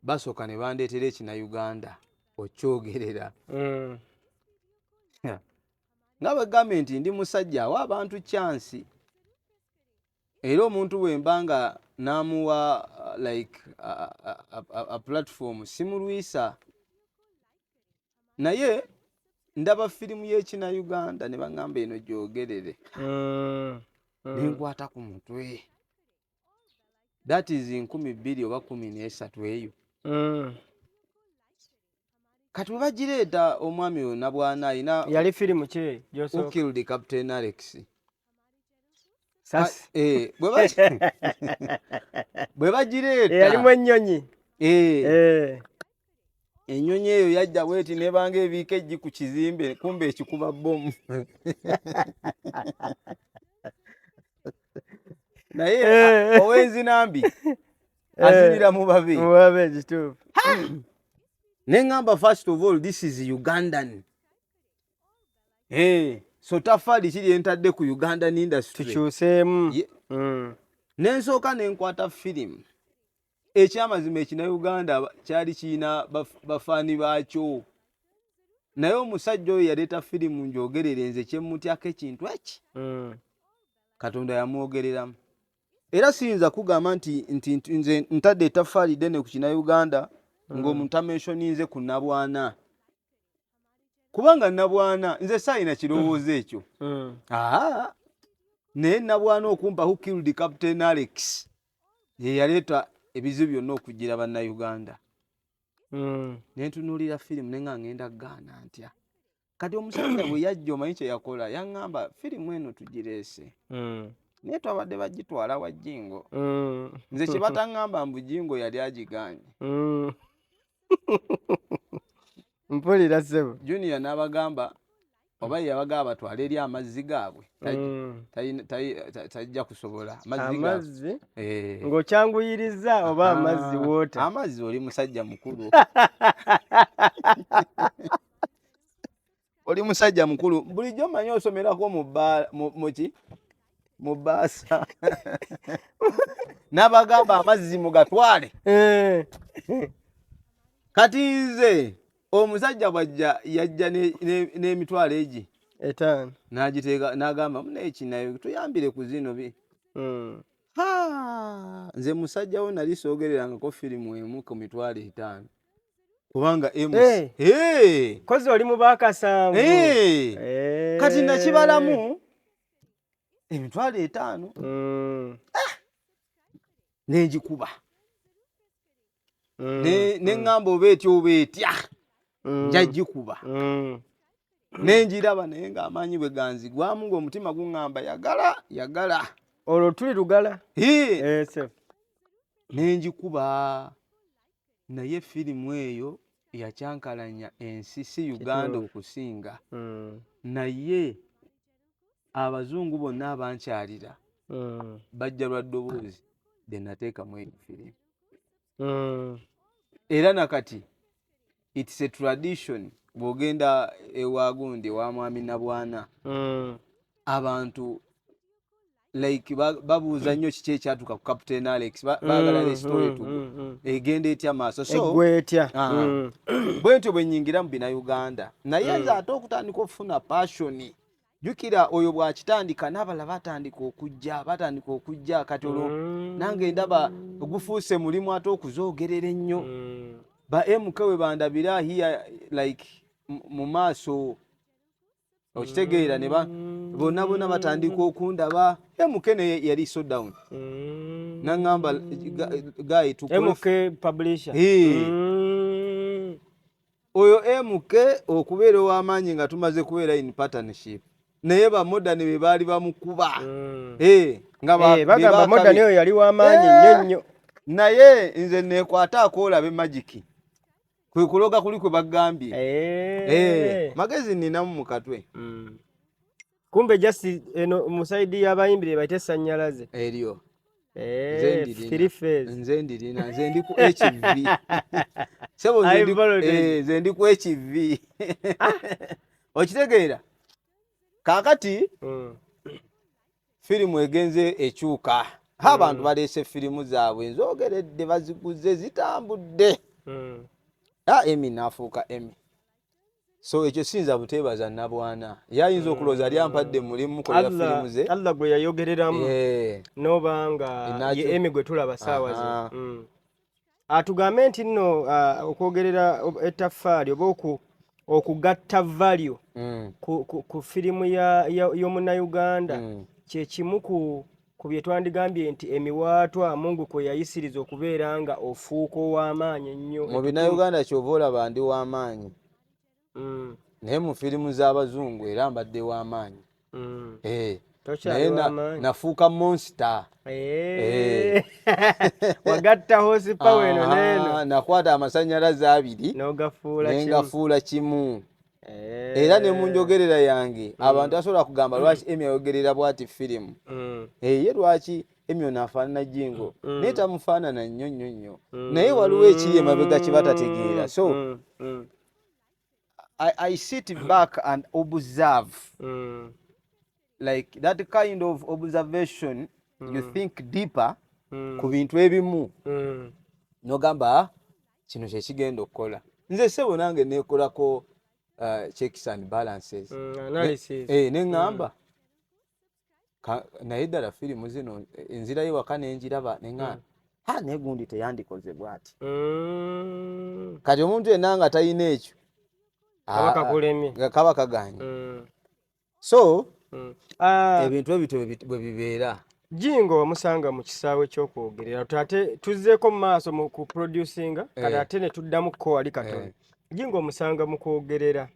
basooka ne bandeetera ekina Uganda okyogerera. Nga bwe gambye nti ndi musajja awa abantu chance, era omuntu bwe mba nga n'amuwa like a platform, simulwisa. Naye ndaba firimu y'ekina Uganda ne baŋŋamba eno gyogerere, nenkwata ku mutwe. That is 2013 eyo. Kati bwe bagireeta, omwami oyo Nabwana alina Yali firimu ki Who gyosooka? Killed Captain Alex. Sasi. Bwe bagireeta, Yalimu ennyonyi. Ennyonyi eyo yajja bweti nebanga ebiika eggi ku kizimbe, kumbe ekikuba bomu. Naye owenzinambi azinira mu babe. Mubabe, kituufu. Neŋŋamba, first of all, this is Ugandan. So tafaali kiri entadde ku Ugandan industry. Tukyuseemu. Nensooka nenkwata firimu. Ekyamazima, ekina Uganda kyali kirina bafaani baakyo, naye omusajja oyo yaleeta firimu njogerere, nze kyemutyako ekintu eki, Katonda yamwogereramu. Era siyinza kugamba nti nze ntadde ettaffaali ddene ku kina Uganda ng'omuntu amentioninze ku Nabwana, kubanga Nabwana nze saayina kirowoozo ekyo. Aa, naye Nabwana okumpa Who Killed Captain Alex ye yaleeta ebizibu byonna okugira Bannayuganda. Nentunuulira firimu nenga ngenda gaana ntya? Kati omusajja bwe yajja, omanyi kye yakola? Yaŋŋamba, firimu eno tugireese. Naye twabadde bagitwala wa Jingo. Nze kye bataŋŋamba mbu Jingo yali agigaanye. Mpulira, ssebo. Junior n'abagamba, oba ye yabagamba batwale eri amazzi gaabwe. Tajja kusobola amazzi gaabwe. Amazzi ng'okyanguyiriza oba amazzi water? Amazzi, oli musajja mukulu, oli musajja mukulu. Bulijjo manyi osomerako mu bba- muki, mu bbaasa. N'abagamba amazzi mugatwale. Kati nze omusajja bwajja, yajja n'emitwalo egi 5. N'agiteeka, n'agamba, "Munaye naye tuyambire ku zino bi." Ha! Nze musajja wo nali soogererangako firimu emu ku 50,000, kubanga MC Hey! Kozi oli mu bakasanvu. Hey! Kati nakibalamu 50,000 n'engikuba. Ne ŋŋamba oba etya oba etya, nja gikuba. Nenjiraba, naye ng'amaanyi bwe ganzigwamu, ng'omutima guŋŋamba yagala, yagala. Olwo tuli lugala. Hee! Sef. Nenjikuba, naye firimu eyo yakyankalanya ensi, si Uganda okusinga, naye abazungu bonna abankyalira bajja lwa ddoboozi lye nateekamu eyo firimu. Era nakati it's a tradition, bw'ogenda ewa gundi, ewa mwami Nabwana, abantu like babuuza nnyo kiki ekyatuuka ku Captain Alex. Baagala the story to egenda etya maaso. So Eggwa etya? Ah. Bwe ntyo bwe nnyingira mu binauganda. Naye nze ate okutandika okufuna passion, jjukira oyo bw'akitandika n'abalala batandika okujja, batandika okujja. Kati olwo nange ndaba gufuuse mulimu ate okuzoogerera ennyo. Ba MK we bandabira here like mu maaso, okitegeera, ne bonna bonna batandika okundaba. MK naye yali so down, naŋŋamba, "Guy, tukole." MK publisher. Hey. Oyo MK okubeera ow'amaanyi nga tumaze kubeera in partnership, naye ba Modern be baali bamukuba. Eh, nga Eh, bagamba be Modern oyo yali w'amaanyi nnyo nnyo. Naye nze neekwataako olabe magic, kwe kuloga kuli kwe bagambye. Eh, magezi ninamu mu katwe. Kumbe just eno mu side y'abayimbi lye bayita essannyalaze. Eryo Eh, nze ndirina. Three phase. Nze ndirina, nze ndi ku HV, sebo, nze High voltage. Eh, nze ndi ku HV, okitegeera? Kaakati firimu egenze ekyuka, abantu baleese firimu zaabwe, nzoogeredde, baziguze, zitambudde. Ah, Emi n'afuuka Emi. So ekyo siyinza buteebaza Nabwana, ye ayinza okulowooza ali ampadde mulimu mukolera firimu ze. Allah gwe yayogereramu Eh, n'obanga ye Emi gwe tulaba saawa Aha. zino. Atugambe nti nno okwogerera ettaffaali oba okugatta value ku firimu y'omunnayuganda kye kimu ku bye twandigambye nti emiwaatwa Mungu kwe yayisiriza okubeera nga ofuuka ow'amaanyi ennyo. Mu binauganda kyova olaba ndi w'amaanyi, naye mu firimu z'abazungu era mbadde w'amaanyi. Eh, Tokyali naye w'amaanyi. nafuuka monster. Eh. Wagatta horsepower eno n'eno. Aha, nakwata amasannyalaze abiri n'ogafuula kimu. nengafuula kimu. Eh. Era ne mu njogerera yange abantu asobola kugamba, "Lwaki Emi ayogerera bwati firimu?" Ye lwaki Emi ono afaanana Jingo? Naye tamufaanana nnyo nnyo nnyo, naye waliwo ekiri emabega kye batategeera. So I sit back and observe, like that kind of observation, you think deeper ku bintu ebimu, nogamba, "Ah, kino kyekigenda okukola." Nze sebo nange nekolako checks and balances. Analysis. Eh, neŋŋamba, naye ddala firimu zino enzirayo waka nenjiraba, neŋŋamba, "Ha, naye gundi teyandikoze bw'ati." Kati omuntu yenna nga talina ekyo, Kaba ah, kakulemye. nga kaba kaganye. So Ah, ebintu ebityo bwe bibeera. Jingo wamusanga mu kisaawe ky'okwogerera, ate tuzzeeko mu maaso mu ku producinga kati, ate ne tuddamu ko wali katono. Jingo omusanga mu kwogerera,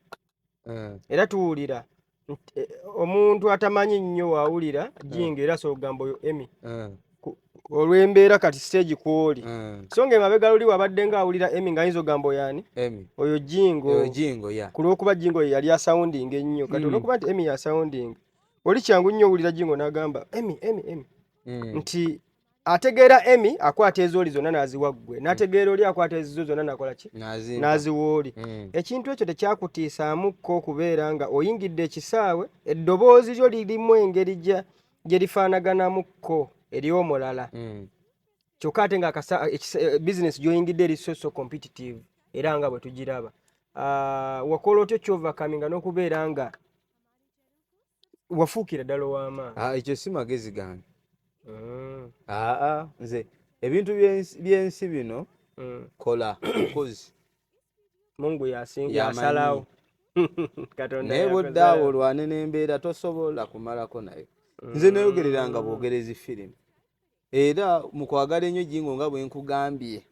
era tuwulira Omuntu atamanyi nnyo waawulira Jingo era asobola okugamba oyo Emmy olw'embeera kati stage kw'oli, so nga emabega luli wabadde ng'awulira Emmy ng'ayinza okugamba oyo ani, oyo Jingo, ku lw'okuba Jingo ye yali asoundinga ennyo. Kati olw'okuba nti Emmy yasoundinga, oli kyangu nnyo owulira Jingo n'agamba Emmy, Emmy, Emmy, nti ategeera Emmy akwata ezooli zonna n'aziwa ggwe, n'ategeera oli akwata ezizo zonna n'akola ki, n'aziwa oli. Ekintu ekyo tekyakutiisaamukko okubeera nga oyingidde ekisaawe, eddoboozi lyo lirimu engeri gye lifaanaganamukko ery'omulala, kyokka ate nga bizinesi gy'oyingidde eri so so competitive era nga bwe tugiraba? Wakola otya okyovercominga n'okubeera nga wafuukira ddala ow'amaanyi? Ekyo si magezi gange. Aa, nze ebintu by'ensi bino, kola bukozi. Mungu yasalawo. Katonda. Naye bw'oddaawo olwane n'embeera, tosobola kumalako nayo. Nze nayogereranga bwogerezi firimu, era mu kwagala ennyo Jingo, nga bwe nkugambye,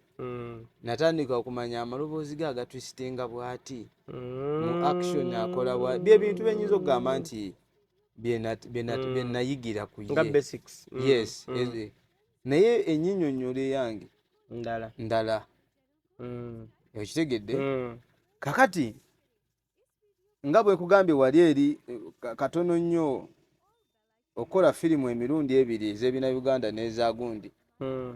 natandika okumanya amaloboozi ge agatwisitinga bw'ati mu action, akola bwa bye bintu byenyinza okugamba nti bye nayigira ku nga ye. Basics. Yes. Naye ennyinyonnyola eyange ndala. Ndala. Okitegedde? Kakati nga bwe nkugambye wali eri, katono nnyo okukola firimu emirundi ebiri ez'ebinayuganda n'ezagundi,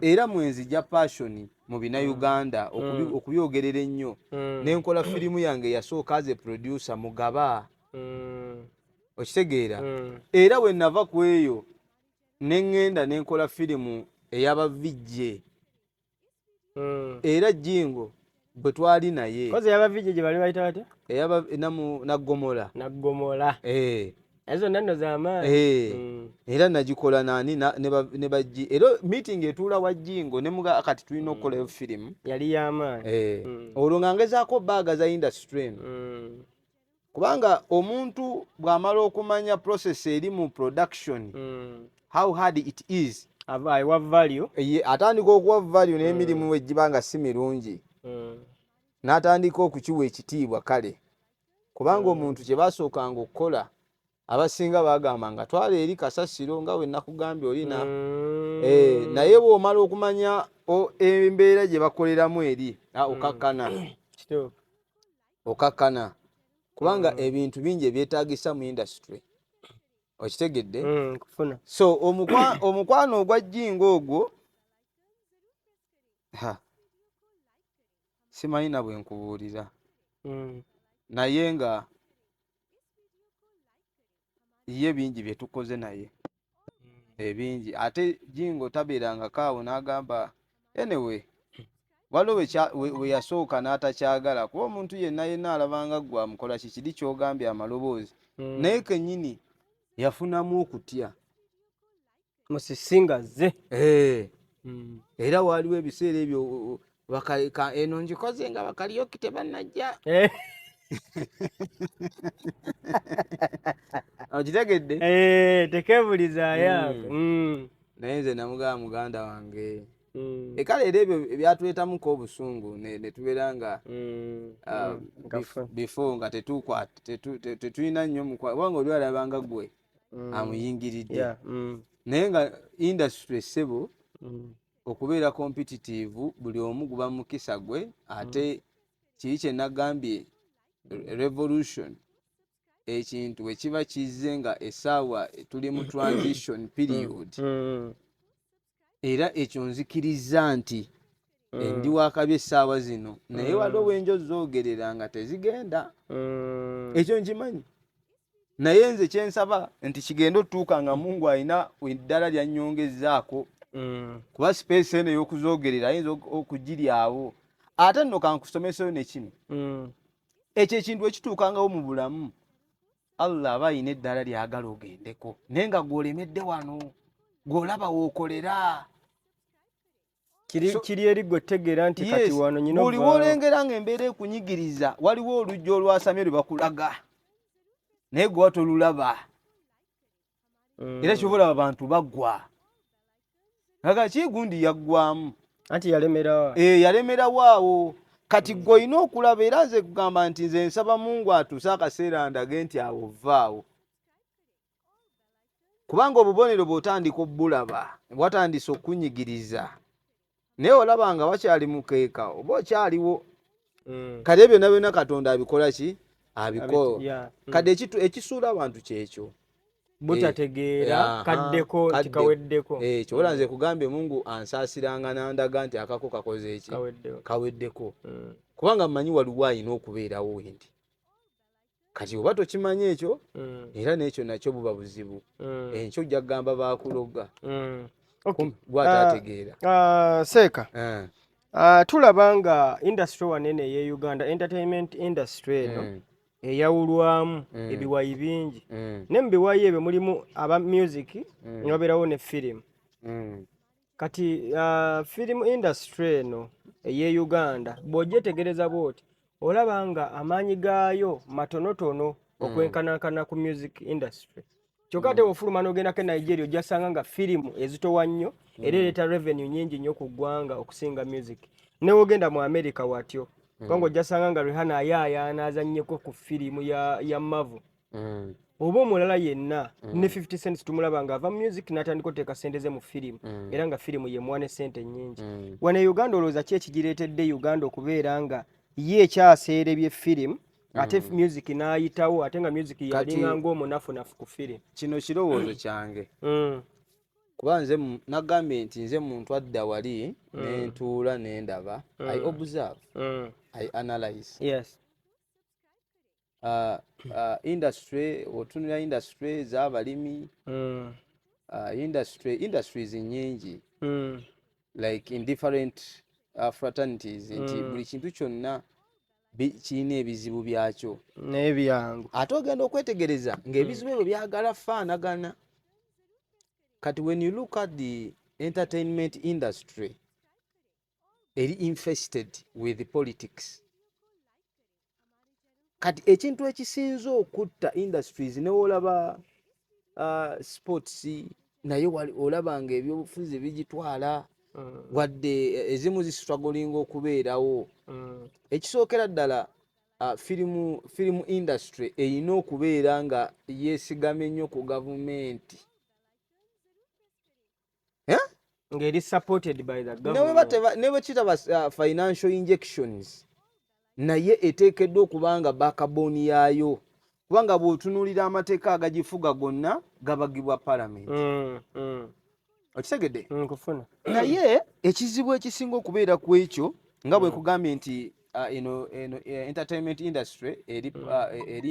era mwenzija passion mu binayuganda okubyogerera ennyo, nenkola firimu yange eyasooka as a producer, Mugaba. Okitegeera? Era bwe nava ku eyo neŋŋenda nenkola firimu ey'abavijje, era Jingo bwe twali naye. Kozi ey'abavijje gye bali bayita batya? Eyaba Naggomola. Naggomola. Eh. Ezo zonna nno z'amaanyi. Eh. Era nagikola nani ne bajji, era meeting etuula wa Jingo ne muga kati tulina okukolayo firimu. Yali y'amaanyi. Eh. Olwo nga ngezaako baagaza industry eno, kubanga omuntu bw'amala okumanya process eri mu production, how hard it is, ava ayiwa value. Ye atandika okuwa value n'emirimu we giba nga si mirungi, n'atandika okukiwa ekitiibwa. Kale kubanga omuntu kye basookanga okukola, abasinga bagamba nga twala eri kasasiro, nga we nakugambye olina. Naye bw'omala okumanya embeera gye bakoleramu eri, okakkana. Kituufu. Okakkana, kubanga ebintu bingi ebyetaagisa mu industry. Okitegedde? Kufuna. So omukwano ogwa Jingo ogwo, ha, simanyi na bwe nkubuulira, naye nga ye bingi bye tukoze naye ebingi. Ate Jingo tabeerangako awo n'agamba anyway, waliwo we yasooka n'atakyagala, kuba omuntu yenna yenna alabanga ggwe amukola kikiri ky'ogambye amaloboozi, naye kennyini yafunamu okutya. Musisi nga zze. Eh. Era waaliwo ebiseera ebyo eno ngikoze nga bakalyoki tebannajja. Okitegedde? Eh, tekeebulizaayo ako. Naye nze namugamba muganda wange, ekale era ebyo ebyatuleetamuko obusungu ne tubeera nga Kafu. Before nga tetulina nnyo kubanga oli alabanga gwe amuyingiridde, naye nga industry, ssebo, okubeera competitive, buli omu guba mukisa gwe. Ate kiri kye nagambye, revolution, ekintu bwe kiba kizze nga essaawa tuli mu transition period, era ekyo nzikiriza nti ndi wakabi essaawa zino, naye waliwo bwenjo zoogerera nga tezigenda. Ekyo nkimanyi, naye nze kyensaba nti kigende otutuuka nga Mungu alina eddala lyannyongezzaako, kuba space eno ey'okuzoogerera ayinza okugiryawo. Ate nno kankusomeseyo ne kino, ekyo ekintu ekituukangawo mu bulamu, Allah aba ayina eddala lyagala ogendeko, naye nga gw'olemedde wano gw'olaba w'okolera. Kiri eri gwe tegeera nti kati wano nyina buli ovaawo. W'olengera ng'embeera ekunyigiriza, waliwo oluggi olwasamye lwe bakulaga, naye gwe watolulaba. Era kyova olaba abantu baggwa aga kigundi yaggwamu. Anti yalemerawa. Eh, yalemerawo awo. Kati gwe olina okulaba, era nze kugamba nti nze nsaba Mungu atuuse akaseera ndage nti awo vaawo. Kubanga obubonero bw'otandika obbulaba, bwatandise okunyigiriza, naye olaba nga wakyali mukeeka oba okyaliwo. Kati ebyo byonna byonna Katonda abikola ki? Abiko. Kati ekisuula abantu kyekyo. Butategeera. Kaddeko nti kaweddeko. Kyobola nze kugambye Mungu ansaasiranga n'andaga nti akako kakoze eki? Kaweddeko. Kaweddeko. Kubanga mmanyi waliwo alina okubeerawo wendi. Kati oba tokimanyi ekyo, era n'ekyo nakyo buba buzibu. Enkyo ojja kugamba baakuloga. Gw'ataategeera. Seeka, tulaba nga industry wanene eye Uganda, entertainment industry eno, eyawulwamu ebiwayi bingi. Ne mu biwayi ebyo mulimu aba music, ne wabeerawo ne film. Kati film industry eno eye Uganda, bw'ogyetegereza bw'oti, olaba nga amaanyi gaayo matonotono okwenkanankana ku music industry. Kyokka ate bw'ofuluma n'ogendako e Nigeria, ojja sanga nga firimu ezitowa nnyo era ereeta revenue nnyingi nnyo ku ggwanga okusinga music. Ne wogenda mu America watyo, kubanga ojja sanga nga Rihanna ayaayaana azannyeko ku firimu ya Marvel oba omulala yenna. Ne 50 Cents tumulaba nga ava mu music n'atandika oteeka sente ze mu firimu, era nga firimu yemuwa ne sente nnyingi. Wano e Uganda, olowooza ki ekigireetedde Uganda okubeera nga ye ekyaseera ebyefirimu ate music n'ayitawo, ate nga music yalinga ng'omunafunafu ku firimu? Kino kirowoozo kyange, kuba nze nagambye nti nze muntu adda wali nentuula nendaba, I observe, I analyze. Industry, otunula industry z'abalimi, industries nyingi, like in different fraternities, nti buli kintu kyonna kirina ebizibu byakyo n'ebyangu. Ate ogenda okwetegereza ng'ebizibu ebyo byagala faanagana. Kati when you look at the entertainment industry, eri infested with politics. Kati ekintu ekisinze okutta industries, newoolaba sports naye olaba nga ebyobufuzi bigitwala, wadde ezimu zistrugglinga okubeerawo. Ekisookera ddala, film industry erina okubeera nga yeesigamye nnyo ku gavumenti. Eh? Ng'eri supported by the Ne bwe government. Ne bwe kitaba financial injections, naye eteekeddwa okuba nga backbone yaayo, kubanga bw'otunuulira amateeka agagifuga gonna gabagibwa parliament. Okitegedde? Nkufuna. Naye ekizibu ekisinga okubeera ku ekyo, nga bwe kugambye nti eno entertainment industry eri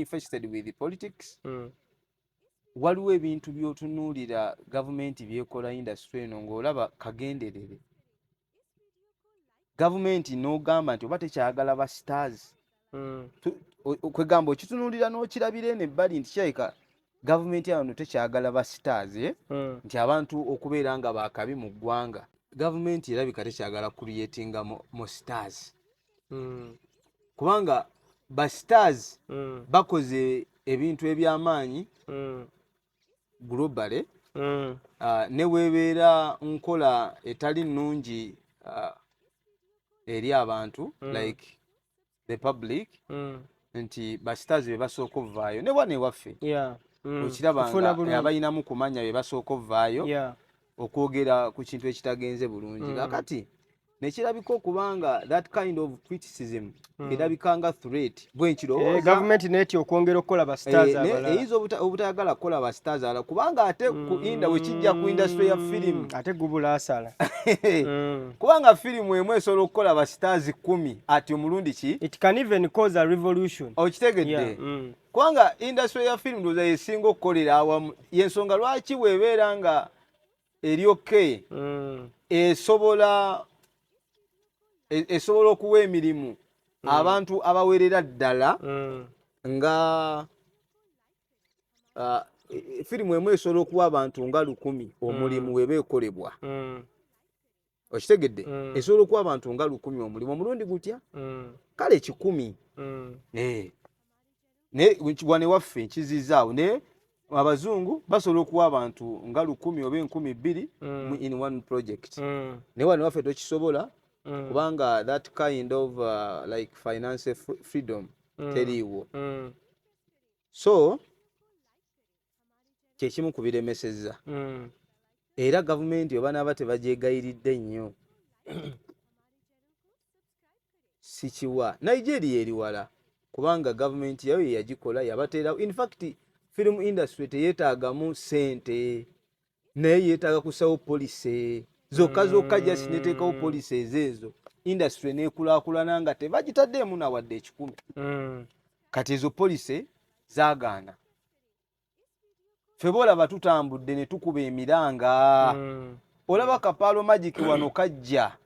infested with politics. Waliwo ebintu by'otunuulira gavumenti byekola industry eno ng'olaba kagenderere gavumenti n'ogamba nti oba tekyagala ba stars. Kwegamba okitunuulira n'okirabira eno ebbali nti kirabika gavumenti ano tekyagala ba stars, eh? Nti abantu okubeera nga bakabi mu ggwanga, gavumenti erabika tekyagala creatinga mo stars, kubanga ba stars bakoze ebintu ebyamaanyi globally. Ne weebeera nkola etali nnungi eri abantu, like the public, nti ba stars be basooka ovaayo ne wano ewaffe. Okiraba Kufuna nga bulungi. abalinamu kumanya be basooka ovaayo okwogera ku kintu ekitagenze bulungi. Kakati nekirabika okubanga that kind of criticism erabika nga threat, bwe nkirowooza. Gavumenti neetya okwongera okukola ba stars abalala. Eyinza obutayagala kukola ba stars abalala, kubanga ate ku inda bwe kijja ku industry ya firimu, Ate gubula asala. Kubanga firimu emu esobola okukola ba stars 10 ati omulundi ki. It can even cause a revolution. Okitegedde? Yeah. Kubanga industry ya firimu ndowooza yesinga okukolera awamu, yensonga lwaki bw'ebeera nga eri okay, esobola okuwa emirimu abantu abawerera ddala, nga firimu emu esobola okuwa abantu nga 1000 omulimu weba ekolebwa. Okitegedde? Esobola okuwa abantu nga 1000 omulimu omulundi gutya? Kale 100. Naye wane waffe nkizizaawo, naye abazungu basobola okuwa abantu nga 1000 oba 2000 in one project. Naye wano waffe tokisobola, kubanga that kind of like financial freedom teriiwo. So Kyekimu ku biremesezza. Era gavumenti oba naaba tebagyegayiridde nnyo, sikiwa. Nigeria eri wala, kubanga gavumenti yayo yeyagikola, yabateerawo. In fact, film industry teyeetaagamu ssente, naye yeetaaga kusawo policy zokka zokka, just neteekawo policies ezo, industry nekulaakulana nga tebagitaddeemu nawadde 100. Kati ezo policy zaagaana. Ffe boolaba tutambudde ne tukuba emiranga. Olaba ka Pearl Magic wano kajja.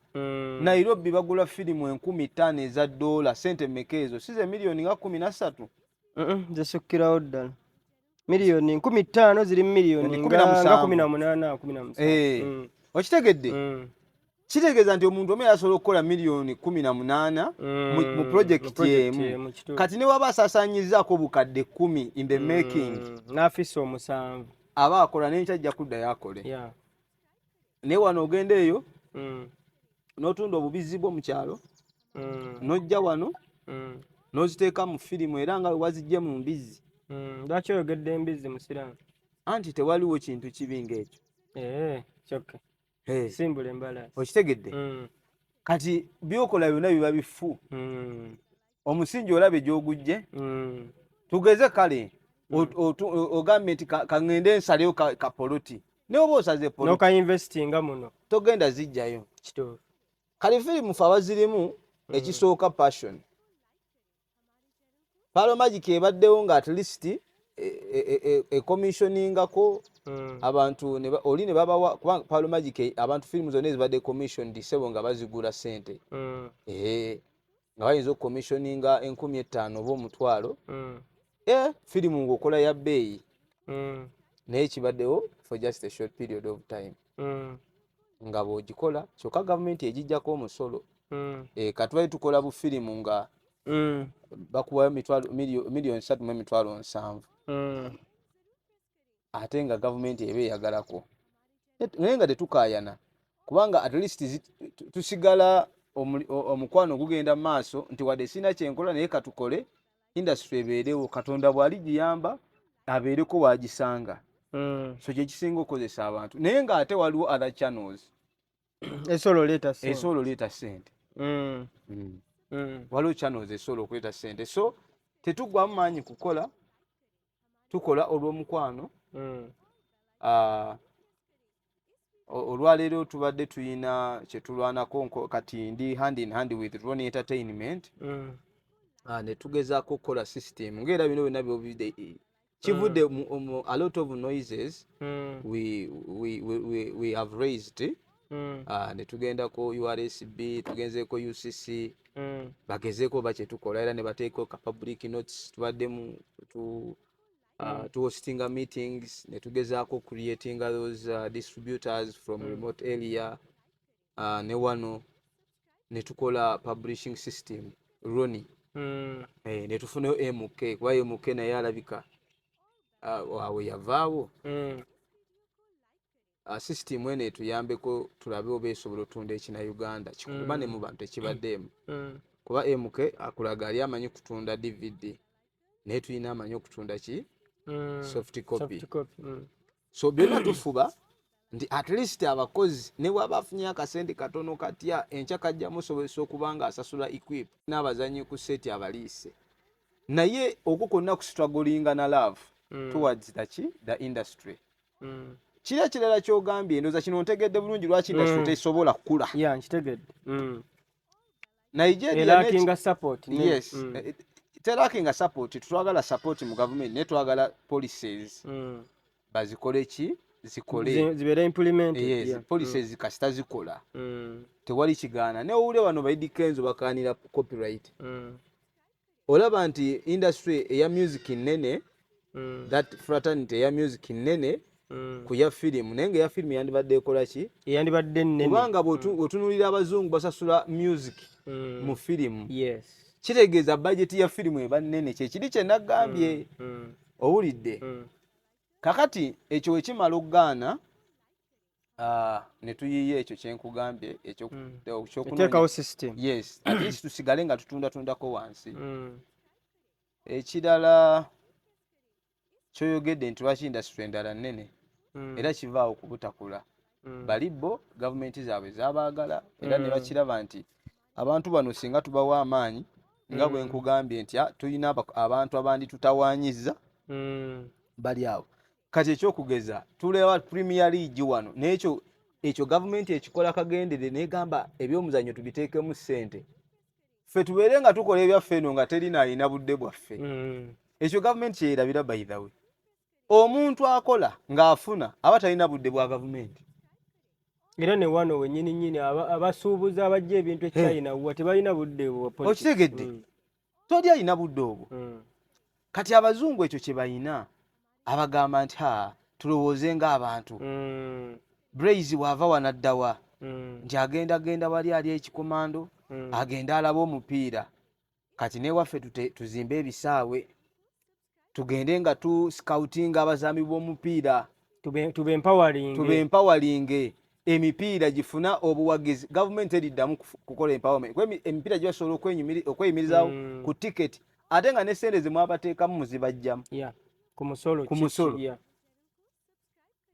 Nairobi bagula firimu 5000 eza dola. Sente mmeka ezo? Si ze miliyoni nga 13? Zisukkirawo ddala. Miliyoni 5000 ziri miliyoni nga 18, 17. Eh. Okitegedde? Kitegeeza nti omuntu omu yasobola okukola miliyoni 18 mu projekiti emu. Kati ne waba asaasaanyizaako 10,000 in the making, n'afisa omusanvu, aba akola, n'enkya ajja kuddayo akole. Naye wano ogenda eyo n'otunda obubizi bwo mu kyalo, n'ojja wano n'oziteeka mu firimu, era nga wazijje mu mbizzi. Lwaki oyogedde embizzi, musiraamu? Anti tewaliwo kintu kibi ng'ekyo. Eh, kyokka simbula embalaasi. Okitegedde? Kati byokola byonna biba bifu. Omusingi olabe gy'ogujje. Tugeze kale ogambye nti kaŋŋende nsaleyo ka poloti, naye oba osaze poloti n'okainvestinga muno, togenda zijjayo. Kituufu. Kale firimu fe abazirimu, ekisooka passion. Pearl Magic ebaddewo nga at least ecommissioningako abantu oli ne babawa, kubanga Pearl Magic abantu firimu zonna ezibadde commissioned, sebo, nga bazigula ssente. Nga bayinza okucommissioninga 5000 oba 100,000. Firimu ng'okola ya bbeeyi, naye kibaddewo for just a short period of time. Nga bw'ogikola kyokka gavumenti egijjako omusolo. Katubali tukola bufirimu nga bakuwayo 3,700,000, ate nga gavumenti eba eyagalako, naye nga tetukaayana, kubanga at least tusigala omukwano gugenda mu maaso, nti wadde sirina kyenkola, naye katukole industry ebeerewo. Katonda bw'ali giyamba abeereko waagisanga. So kyekisinga okukozesa abantu, naye ng'ate waliwo other channels esobola oleeta ssente. Esobola oleeta ssente. Waliwo channels esobola okuleeta ssente, so tetuggwamu maanyi kukola, tukola olw'omukwano. Ah, olwaleero tubadde tuyina kyetulwanako. Kati ndi hand in hand with Ronnie Entertainment. Ne tugezaako okukola system ngaera bino byonna byobidde kivudde mu a lot of noises we have raised. Ne tugendako URSB, tugenzeeko UCC, bagezeeko oba kyetukola, era ne bateekako ka public notes. Tubaddemu tu tuhostinga meetings ne tugezaako creatinga those distributors from remote area, ne wano ne tukola publishing system Roni. Ne tufunayo MK, kuba MK naye alabika awo yavaawo. System eno etuyambeko tulabe oba esobola otunda ekina Uganda kikuba ne mu bantu ekibaddeemu, kuba MK akulaga ali amanyi kutunda DVD, naye tulina amanyi okutunda ki? Soft copy. Soft copy. So byonna tufuba nti at least abakozi ne bwaba afunye akasente katono katya, enkya kajja musobozesa okuba nga asasula equip n'abazanyi ku seti abaliise, naye okwo kwonna kustrugglinga na love towards the ki, the industry. Kiri ekirala kyogambye, ndowooza kino ntegedde bulungi lwaki industry tesobola kukula. Yeah, nkitegedde. Nigeria Elackinga support Yes. Telackinga support. Tetwagala support mu gavumenti, naye twagala policies bazikole ki, zikole. Zibeere implemented. Yes. Policies kasita zikola, tewali kigaana. Ne owulire wano ba Eddy Kenzo bakaanira copyright. Olaba nti industry eya music nnene, that fraternity eya music nnene ku ya firimu, naye nga eya firimu yandibadde ekola ki? Eyandibadde nnene. Kubanga bw'otunuulira abazungu basasula music mu firimu. Kitegeeza budget ya firimu eba nnene, kyekiri kye nagambye. Owulidde? Kakati ekyo wekimala okugaana, ne tuyiiya ekyo kyenkugambye Eteekawo system. Yes, at least tusigale nga tutundatundako wansi. Ekirala Kyoyogedde nti lwaki industry endala nnene, era kivaawo ku butakula. Bali bo gavumenti zaabwe zabaagala era ne bakiraba nti abantu bano singa tubawa amaanyi, nga bwe nkugambye nti tulina abantu abandi tutawaanyizza bali awo. Kati ekyokugeza tuleba Premier League wano, n'ekyo ekyo gavumenti ekikola kagendere negamba ebyomuzannyo tubiteekemu ssente, ffe tubeere nga tukola ebyaffe eno nga terina alina budde bwaffe. Ekyo gavumenti kyeyerabira. By the way, omuntu akola ng'afuna aba talina budde bwa gavumenti. Era ne wano wennyini nnyini abasuubuzi abajja ebintu e China wa tebalina budde bwa politics. Okitegedde? Toli alina budde obwo. Kati abazungu ekyo kye balina, abagamba nti ha, tulowooze ng'abantu. Braise bw'ava wanaddawa nti agenda genda wali ali ekikomando, agende alaba omupiira. Kati newaffe tuzimbe ebisaawe, tugende nga tu scoutinga abazambi b'omupiira. Tube empowering. Tube empowering, emipiira gifuna obuwagizi. Gavumenti eriddamu kukola empowerment kuba emipiira gibasobola okweyimirizaawo ku tiketi, ate nga ne sente zemwabateekamu muzibajjamu. Yeah. Ku musolo. Ku kiki, musolo.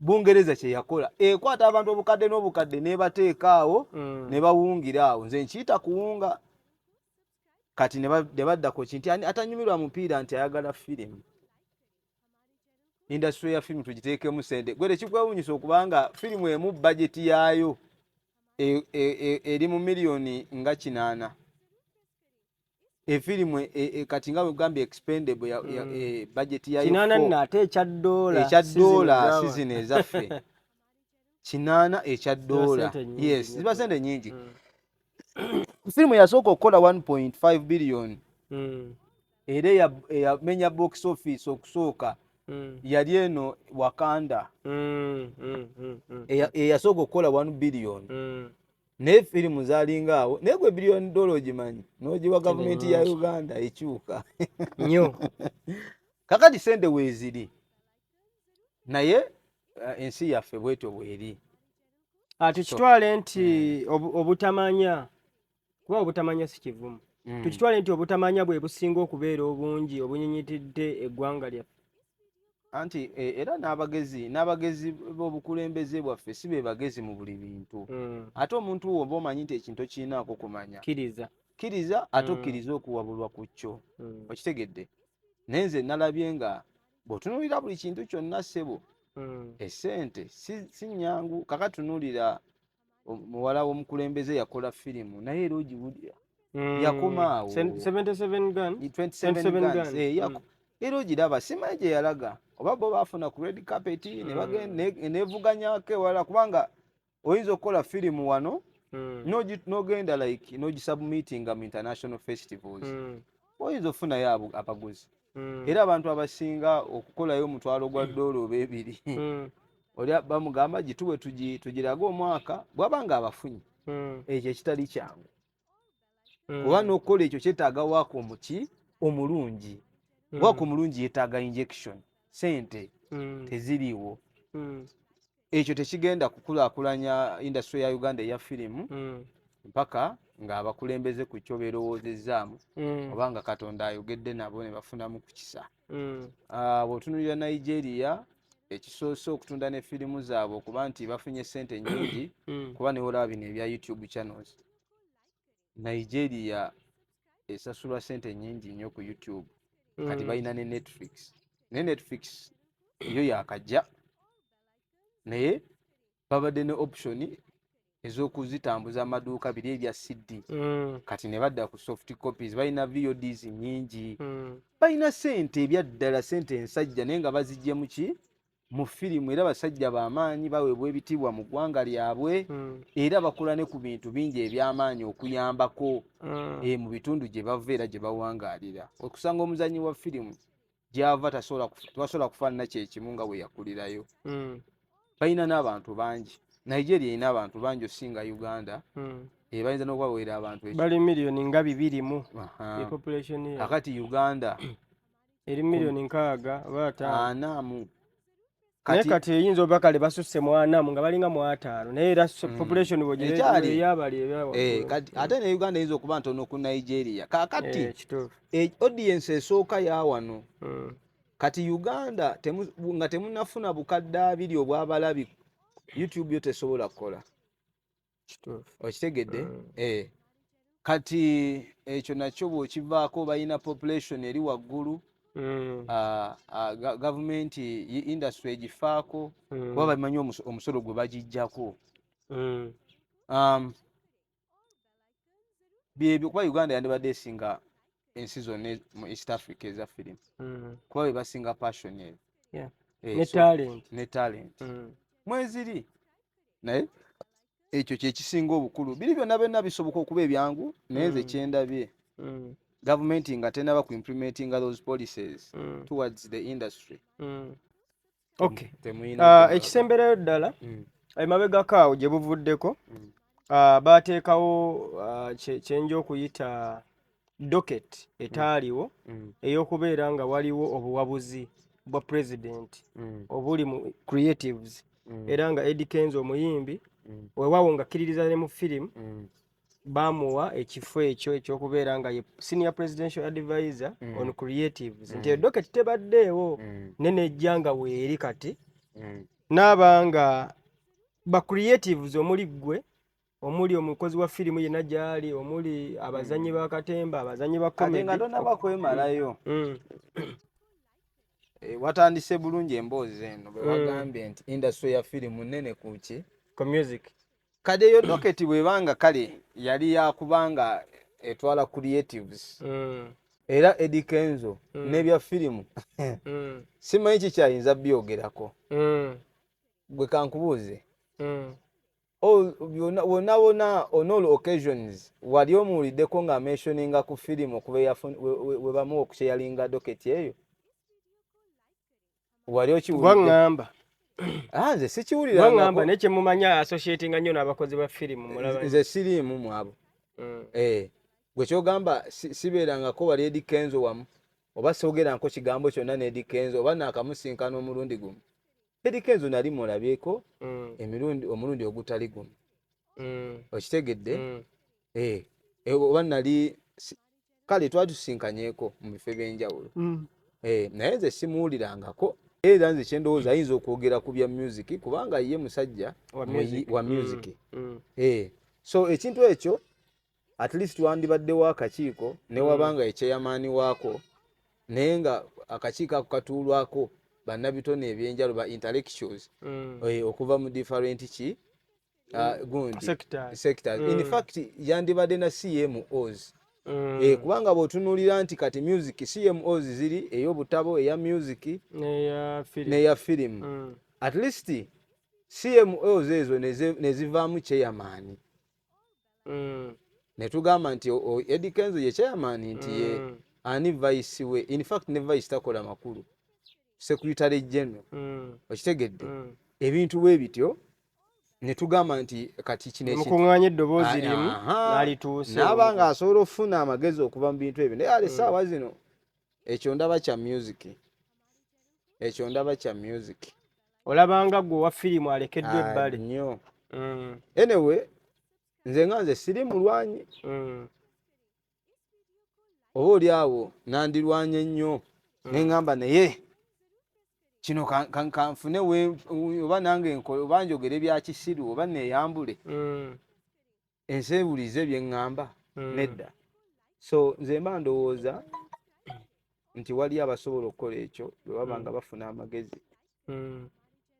Bungereza kye yakola, ekwata abantu obukadde n'obukadde n'ebateeka awo ne bawungira awo. Nze nkiyita kuwunga. Kati ne badda ku kinti ani atanyumirwa mupiira nti ayagala firimu, industry ya firimu tugiteekemu sente. Gwe tekikwewunyisa okubanga firimu emu bajeti yaayo eri mu miliyoni nga 80? Efirimu kati nga bwegambye Expendable ya bajeti yayo 80 four. Nno ate ekya ddoola. Ekya ddoola. Si zino. Si zino ezaffe, 80 ekya ddoola. Sente nnyingi Yes, nnyo. ziba sente nyingi. Firimu yasooka okukola 1.5 billion era eyamenya box office okusooka yali eno Wakanda. Eyasooka okukola 1 billion. Naye firimu zalinga awo, naye gwe biliyoni dola ogimanyi n'ogiwa gavumenti ya Nyingi. Uganda ekyuka Nnyo. Kakati sente weeziri, naye ensi yaffe bwetyo bweri. Tukitwale nti obutamanya, kuba obutamanya si kivumu. Tukitwale nti obutamanya bwe businga okubeera obungi obunyinyitidde eggwanga lyaffe. Anti era n'abagezi b'obukulembeze bwaffe si be bagezi mu buli bintu. Ate omuntu woba omanyi nti ekintu okirinaako kumanya, kkiriza. Kkiriza ate okkirize okuwabulwa ku kyo. Okitegedde? Naye nze nalabye nga bw'otunuulira buli kintu kyonna, ssebo, essente si nnyangu. Kakatunuulira muwala w'omukulembeze yakola firimu, naye era ogiwulira yakoma awo. 77 gun. 27 27 guns. Guns. Era ogiraba, simanyi gye yalaga oba bo baafuna ku red carpet ne nevuganyako ewala, kubanga oyinza okukola firimu wano n'ogenda like n'ogisubmitinga mu international festivals, oyinza okufunayo abaguzi. Era abantu abasinga okukolayo $1,000 oba 2, oli bamugamba gituwe tugirage omwaka, bwaba nga abafunye. Ekyo ekitali kyangu, kuba n'okukola ekyo kyetaaga waaka omuki omulungi. Waaka omulungi yeetaaga injection, sente teziriiwo. Ekyo tekigenda kukulaakulanya industry ya Uganda eya firimu mpaka ng'abakulembeze ku kyo beerowoozezaamu oba nga Katonda ayogedde nabo ne bafunamu ku kisa. Bw'otunuulira Nigeria, ekisoose okutunda ne firimu zaabwe okuba nti bafunye sente nnyingi, kuba newolaba bino ebya YouTube channels, Nigeria esasulwa sente nnyingi nnyo ku YouTube. Kati balina ne Netflix, naye Netflix yo yakajja, naye babadde ne option ez'okuzitambuza amaduuka biri ebya CD. Kati ne badda ku soft copies, balina VODs nnyingi. Balina sente ebyaddala, sente ensajja, naye nga bazijje mu ki? Mu firimu. Era basajja b'amaanyi, baweebwa ebitiibwa mu ggwanga lyabwe, era bakola ne ku bintu bingi eby'amaanyi okuyambako mu bitundu gye bava era gye bawangaalira. Okusanga omuzannyi wa firimu gy'ava tasobola kufaanana kyekimu nga bwe yakulirayo. Balina n'abantu bangi. Nigeria erina abantu bangi osinga Uganda. Bayinza n'okubawera abantu ekyo. Bali miliyoni nga 2 mu population yaabwe. Kakati Uganda eri miliyoni 60 oba 50. 40 mu. Naye kati eyinza oba kale basusse mu 40 mu, nga balinga mu 50, naye era population Ekyali. eyabali ebyawaggulu. Kati ate ne Uganda eyinza okuba ntono ku Nigeria. Kaakati Kituufu. Audience esooka ya wano. Kati Uganda nga temunafuna 2,000 obwabalabi, YouTube yo tesobola kukola. Okitegedde? Kati ekyo nakyo bw'okivaako, balina population eri waggulu. Gavumenti industry egifaako kuba bamanyi omusolo gwe bagijjako. Byebyo, kuba Uganda yandibadde esinga ensi zonna mu East Africa eza firimu, kuba be basinga passion eyo. Ne talent. Ne talent mweziri, naye ekyo kyekisinga obukulu. Biri byonna byonna bisoboka okuba ebyangu, naye nze kyendabye, gavumenti nga tenaba ku implementinga those policies towards the industry, temuyina. Ekisemberayo ddala, emabegako awo gye buvuddeko, baateekawo kyenja okuyita docket etaaliwo ey'okubeera nga waliwo obuwabuzi bwa president obuli mu creatives, era nga Eddy Kenzo omuyimbi, weewaawo nga kkiririza ne mu firimu, baamuwa ekifo ekyo ekyokubeera nga ye senior presidential advisor on creatives, nti docket tebaddeewo ne nejja nga weeri kati naaba nga ba creatives omuli ggwe, omuli omukozi wa firimu yenna gy'ali, omuli abazannyi ba katemba, abazannyi ba Kati nga comedy. tonaba kwemalayo, watandise bulungi emboozi eno bwe wagambye nti industry ya firimu nnene ku ki? Ku music. Kati eyo docket bwebanga kale yali yakubanga etwala creatives, era Eddy Kenzo n'ebya firimu simanyi kikyayinza byogerako. Gwe kankubuuze, wonna wonna, on all occasions, wali omuwuliddeko nga mentioninga ku firimu okuva we bamuwa okukyeyalinga docket eyo? Wali okiwulidde? Gwaŋŋamba. Ah, nze sikiwulirangako. Gwaŋŋamba, naye kyemumanya associatinga nnyo n'abakozi ba firimu, mulaba. Nze siriimu mu abo. Gwe kyogamba sibeerangako wali Eddy Kenzo wamu, oba soogeranko kigambo kyonna ne Eddy Kenzo, oba naakamusinkana omulundi gumu. Eddy Kenzo nali mulabyeko emirundi, omulundi ogutali gumu. Okitegedde? Oba nali kale twali tusinkanyeko mu bifo ebyenjawulo. Naye nze simuwulirangako. Era nze kyendowooza, ayinza okwogera ku bya music kubanga ye musajja wa music. Wa music. So ekintu ekyo at least wandibaddewo akakiiko newabanga ekyeyamaani waako, naye nga akakiiko ako katuulwako bannabitone ebyenjawulo, ba intellectuals, okuva mu different ki, gundi Sectors. Sectors. In fact yandibadde na CMOs. Kubanga bw'otunuulira nti kati music CMOs ziri ey'obutabo, eya music n'eya film. N'eya firimu. At least CMOs ezo nezivaamu chairman, ne tugamba nti Eddy Kenzo ye chairman, nti ye ani vice we. In fact ne vice takola makulu, secretary general. Okitegedde? Ebintu bwe bityo ne tugamba nti kati kino ekintu mukuŋŋaanya eddoboozi limu n'alituuse. N'aba nga asobola okufuna amagezi okuva mu bintu ebyo, naye ale essaawa zino ekyo ndaba kya music, ekyo ndaba kya music. Olabanga gwe owa firimu alekeddwa ebbali. Nnyo. Anyway, nze nga nze siri mulwanyi, oba oli awo nandirwanye nnyo neŋŋamba, naye kino kanfune oba nange nkole, oba njogere bya kisiru, oba neeyambule, ensi ewulize bye ŋŋamba. Nedda. So nze mba ndowooza nti wali abasobola okukola ekyo bwe baba nga bafuna amagezi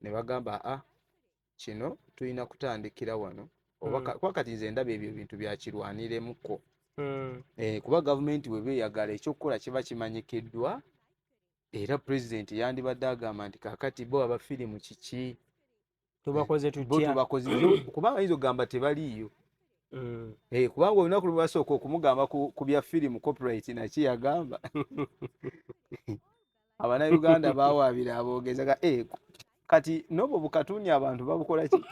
ne bagamba, a kino tulina kutandikira wano oba kuba kati nze ndaba ebyo bintu byakirwaniremuko. Kuba gavumenti bweba eyagala ekyokukola kiba kimanyikiddwa, era pulezidenti yandibadde agamba nti kakati bo abafirimu kiki? Tubakoze bo tutya? Tubakoze, kubanga ayinza okugamba tebaliiyo. Kubanga olunaku lwe basooka okumugamba ku bya firimu copyright naki, yagamba Abannayuganda bawaabira aboogeza kati n'obwo bukatuuni abantu babukola ki?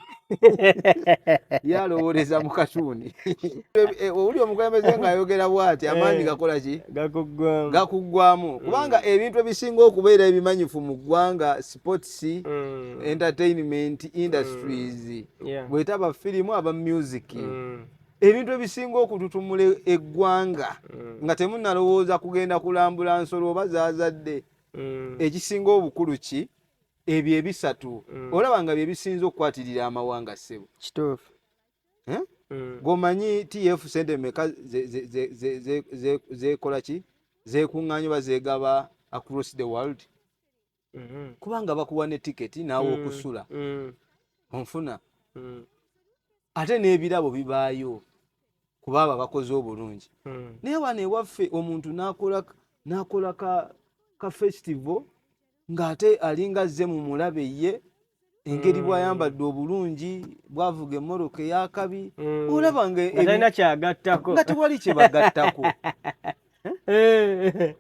Yalowooleza mu katuuni. Owuli omukulembeze ng'ayogera bw'ati, amaanyi gakola ki? Gakuggwamu. Gakuggwamu, kubanga ebintu ebisinga okubeera ebimanyifu mu ggwanga sports, entertainment industries, bwetaba firimu, aba music, ebintu ebisinga okututumula eggwanga, nga temunnalowooza kugenda kulambula nsolo oba zaazadde. Ekisinga obukulu ki ebyo ebisatu, olaba nga bye bisinze okukwatirira amawanga, ssebo. Kituufu. Eh? Gwomanyi TF sente meka zekola ki, zekuŋŋaanya oba zegaba across the world? Kubanga bakuwa ne tiketi naawe okusula, onfuna? Ate n'ebirabo bibaayo kubaaba bakoze obulungi. Naye wano ewaffe omuntu n'akola ka festival ng'ate alinga azze mu mulabe ye, engeri bw'ayambadde obulungi, bwavuga emmoroka ey'akabi, olaba nga nga talina kyagattako, nga tewali kye bagattako.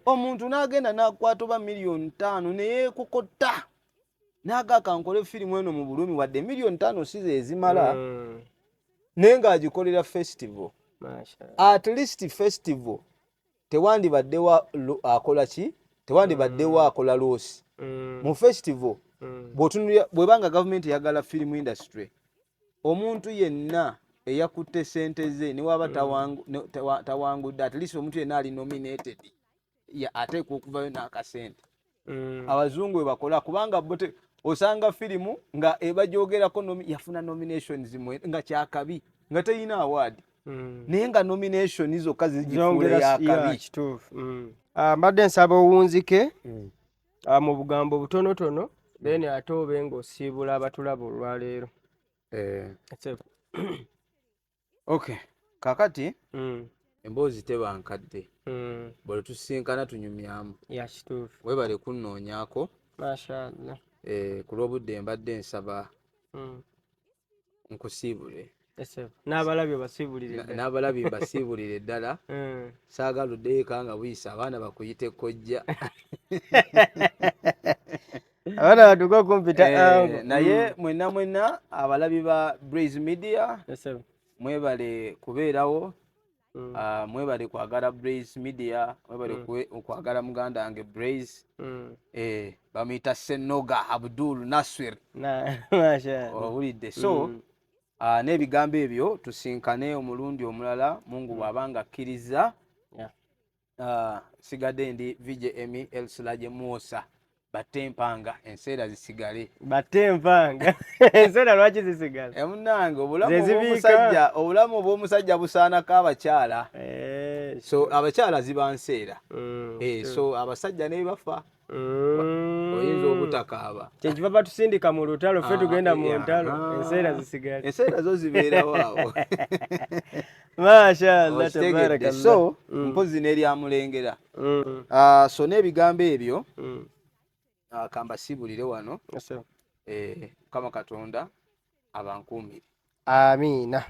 Omuntu n'agenda n'akwata oba 5 miliyoni neyeekokota n'agaaka, nkole firimu eno mu bulumi, wadde 5 miliyoni si ze ezimala, naye ng'agikolera festival. Mashallah. At least festival tewandibaddewo akola ki, tewandibaddewo akola loss mu festival. Bw'otunulira, bw'ebanga gavumenti eyagala film industry, omuntu yenna eyakutte sente ze newaba tawangudde, at least omuntu yenna ali nominated ateekwa okuvayo n'akasente. Abazungu bwe bakola, kubanga bo osanga firimu nga ebagyogerako yafuna nominations nga kyakabi nga teyina award, naye nga nomination zokka zigifuula Zongera yakabi. Ya, kituufu. Ah, mbadde nsaba owunzike mu bugambo butonotono, then ate obe ng'osiibula abatulaba olwaleero. Eh, okay, kakati emboozi teba nkadde, bwe tusinkana tunyumyamu. Ya, kituufu. Webale kunnoonyaako. Mashallah. Eh, ku lw'obudde mbadde nsaba nkusiibule. Ese, n'abalabi obasiibulire ddala. N'abalabi mbasiibulire ddala. Saagala oddeyo eka nga buyisa abaana bakuyite kojja. Abaana batuuke okumpita Eh, ango. Naye mwenna mwenna abalabi ba Braze Media, Ese. mwebale kubeerawo. Ah, mwebale kwagala Braze Media, mwebale okwagala muganda wange Braze. Eh, bamuyita Senoga Abdul Naswir. Mashallah. Owulidde? So n'ebigambo ebyo, tusinkane omulundi omulala, Mungu bw'aba nga akkiriza. Sigadde ndi VJ Emi Elsilage Muosa, batte empanga enseera zisigale. Batte empanga enseera, lwaki zisigala? Emunange, obulamu Ze zibiika. obw'omusajja, obulamu obw'omusajja busaanako abakyala. Eh, so abakyala ziba nseera. Eh, kituufu. so abasajja ne bafa, oyinza obutakaaba. Kyekiva batusindika mu lutalo, ffe Ah, tugenda mu eh, ntalo, enseera zisigale. Enseera zo zibeerawo awo. Mashallah. Okitegedde? Tabarakallah. So mpozi n'eryamulengera. Ah, so n'ebigambo ebyo, kambasiibulire wano. Ese. Eh, Mukama Katonda abankuumire. Amiina.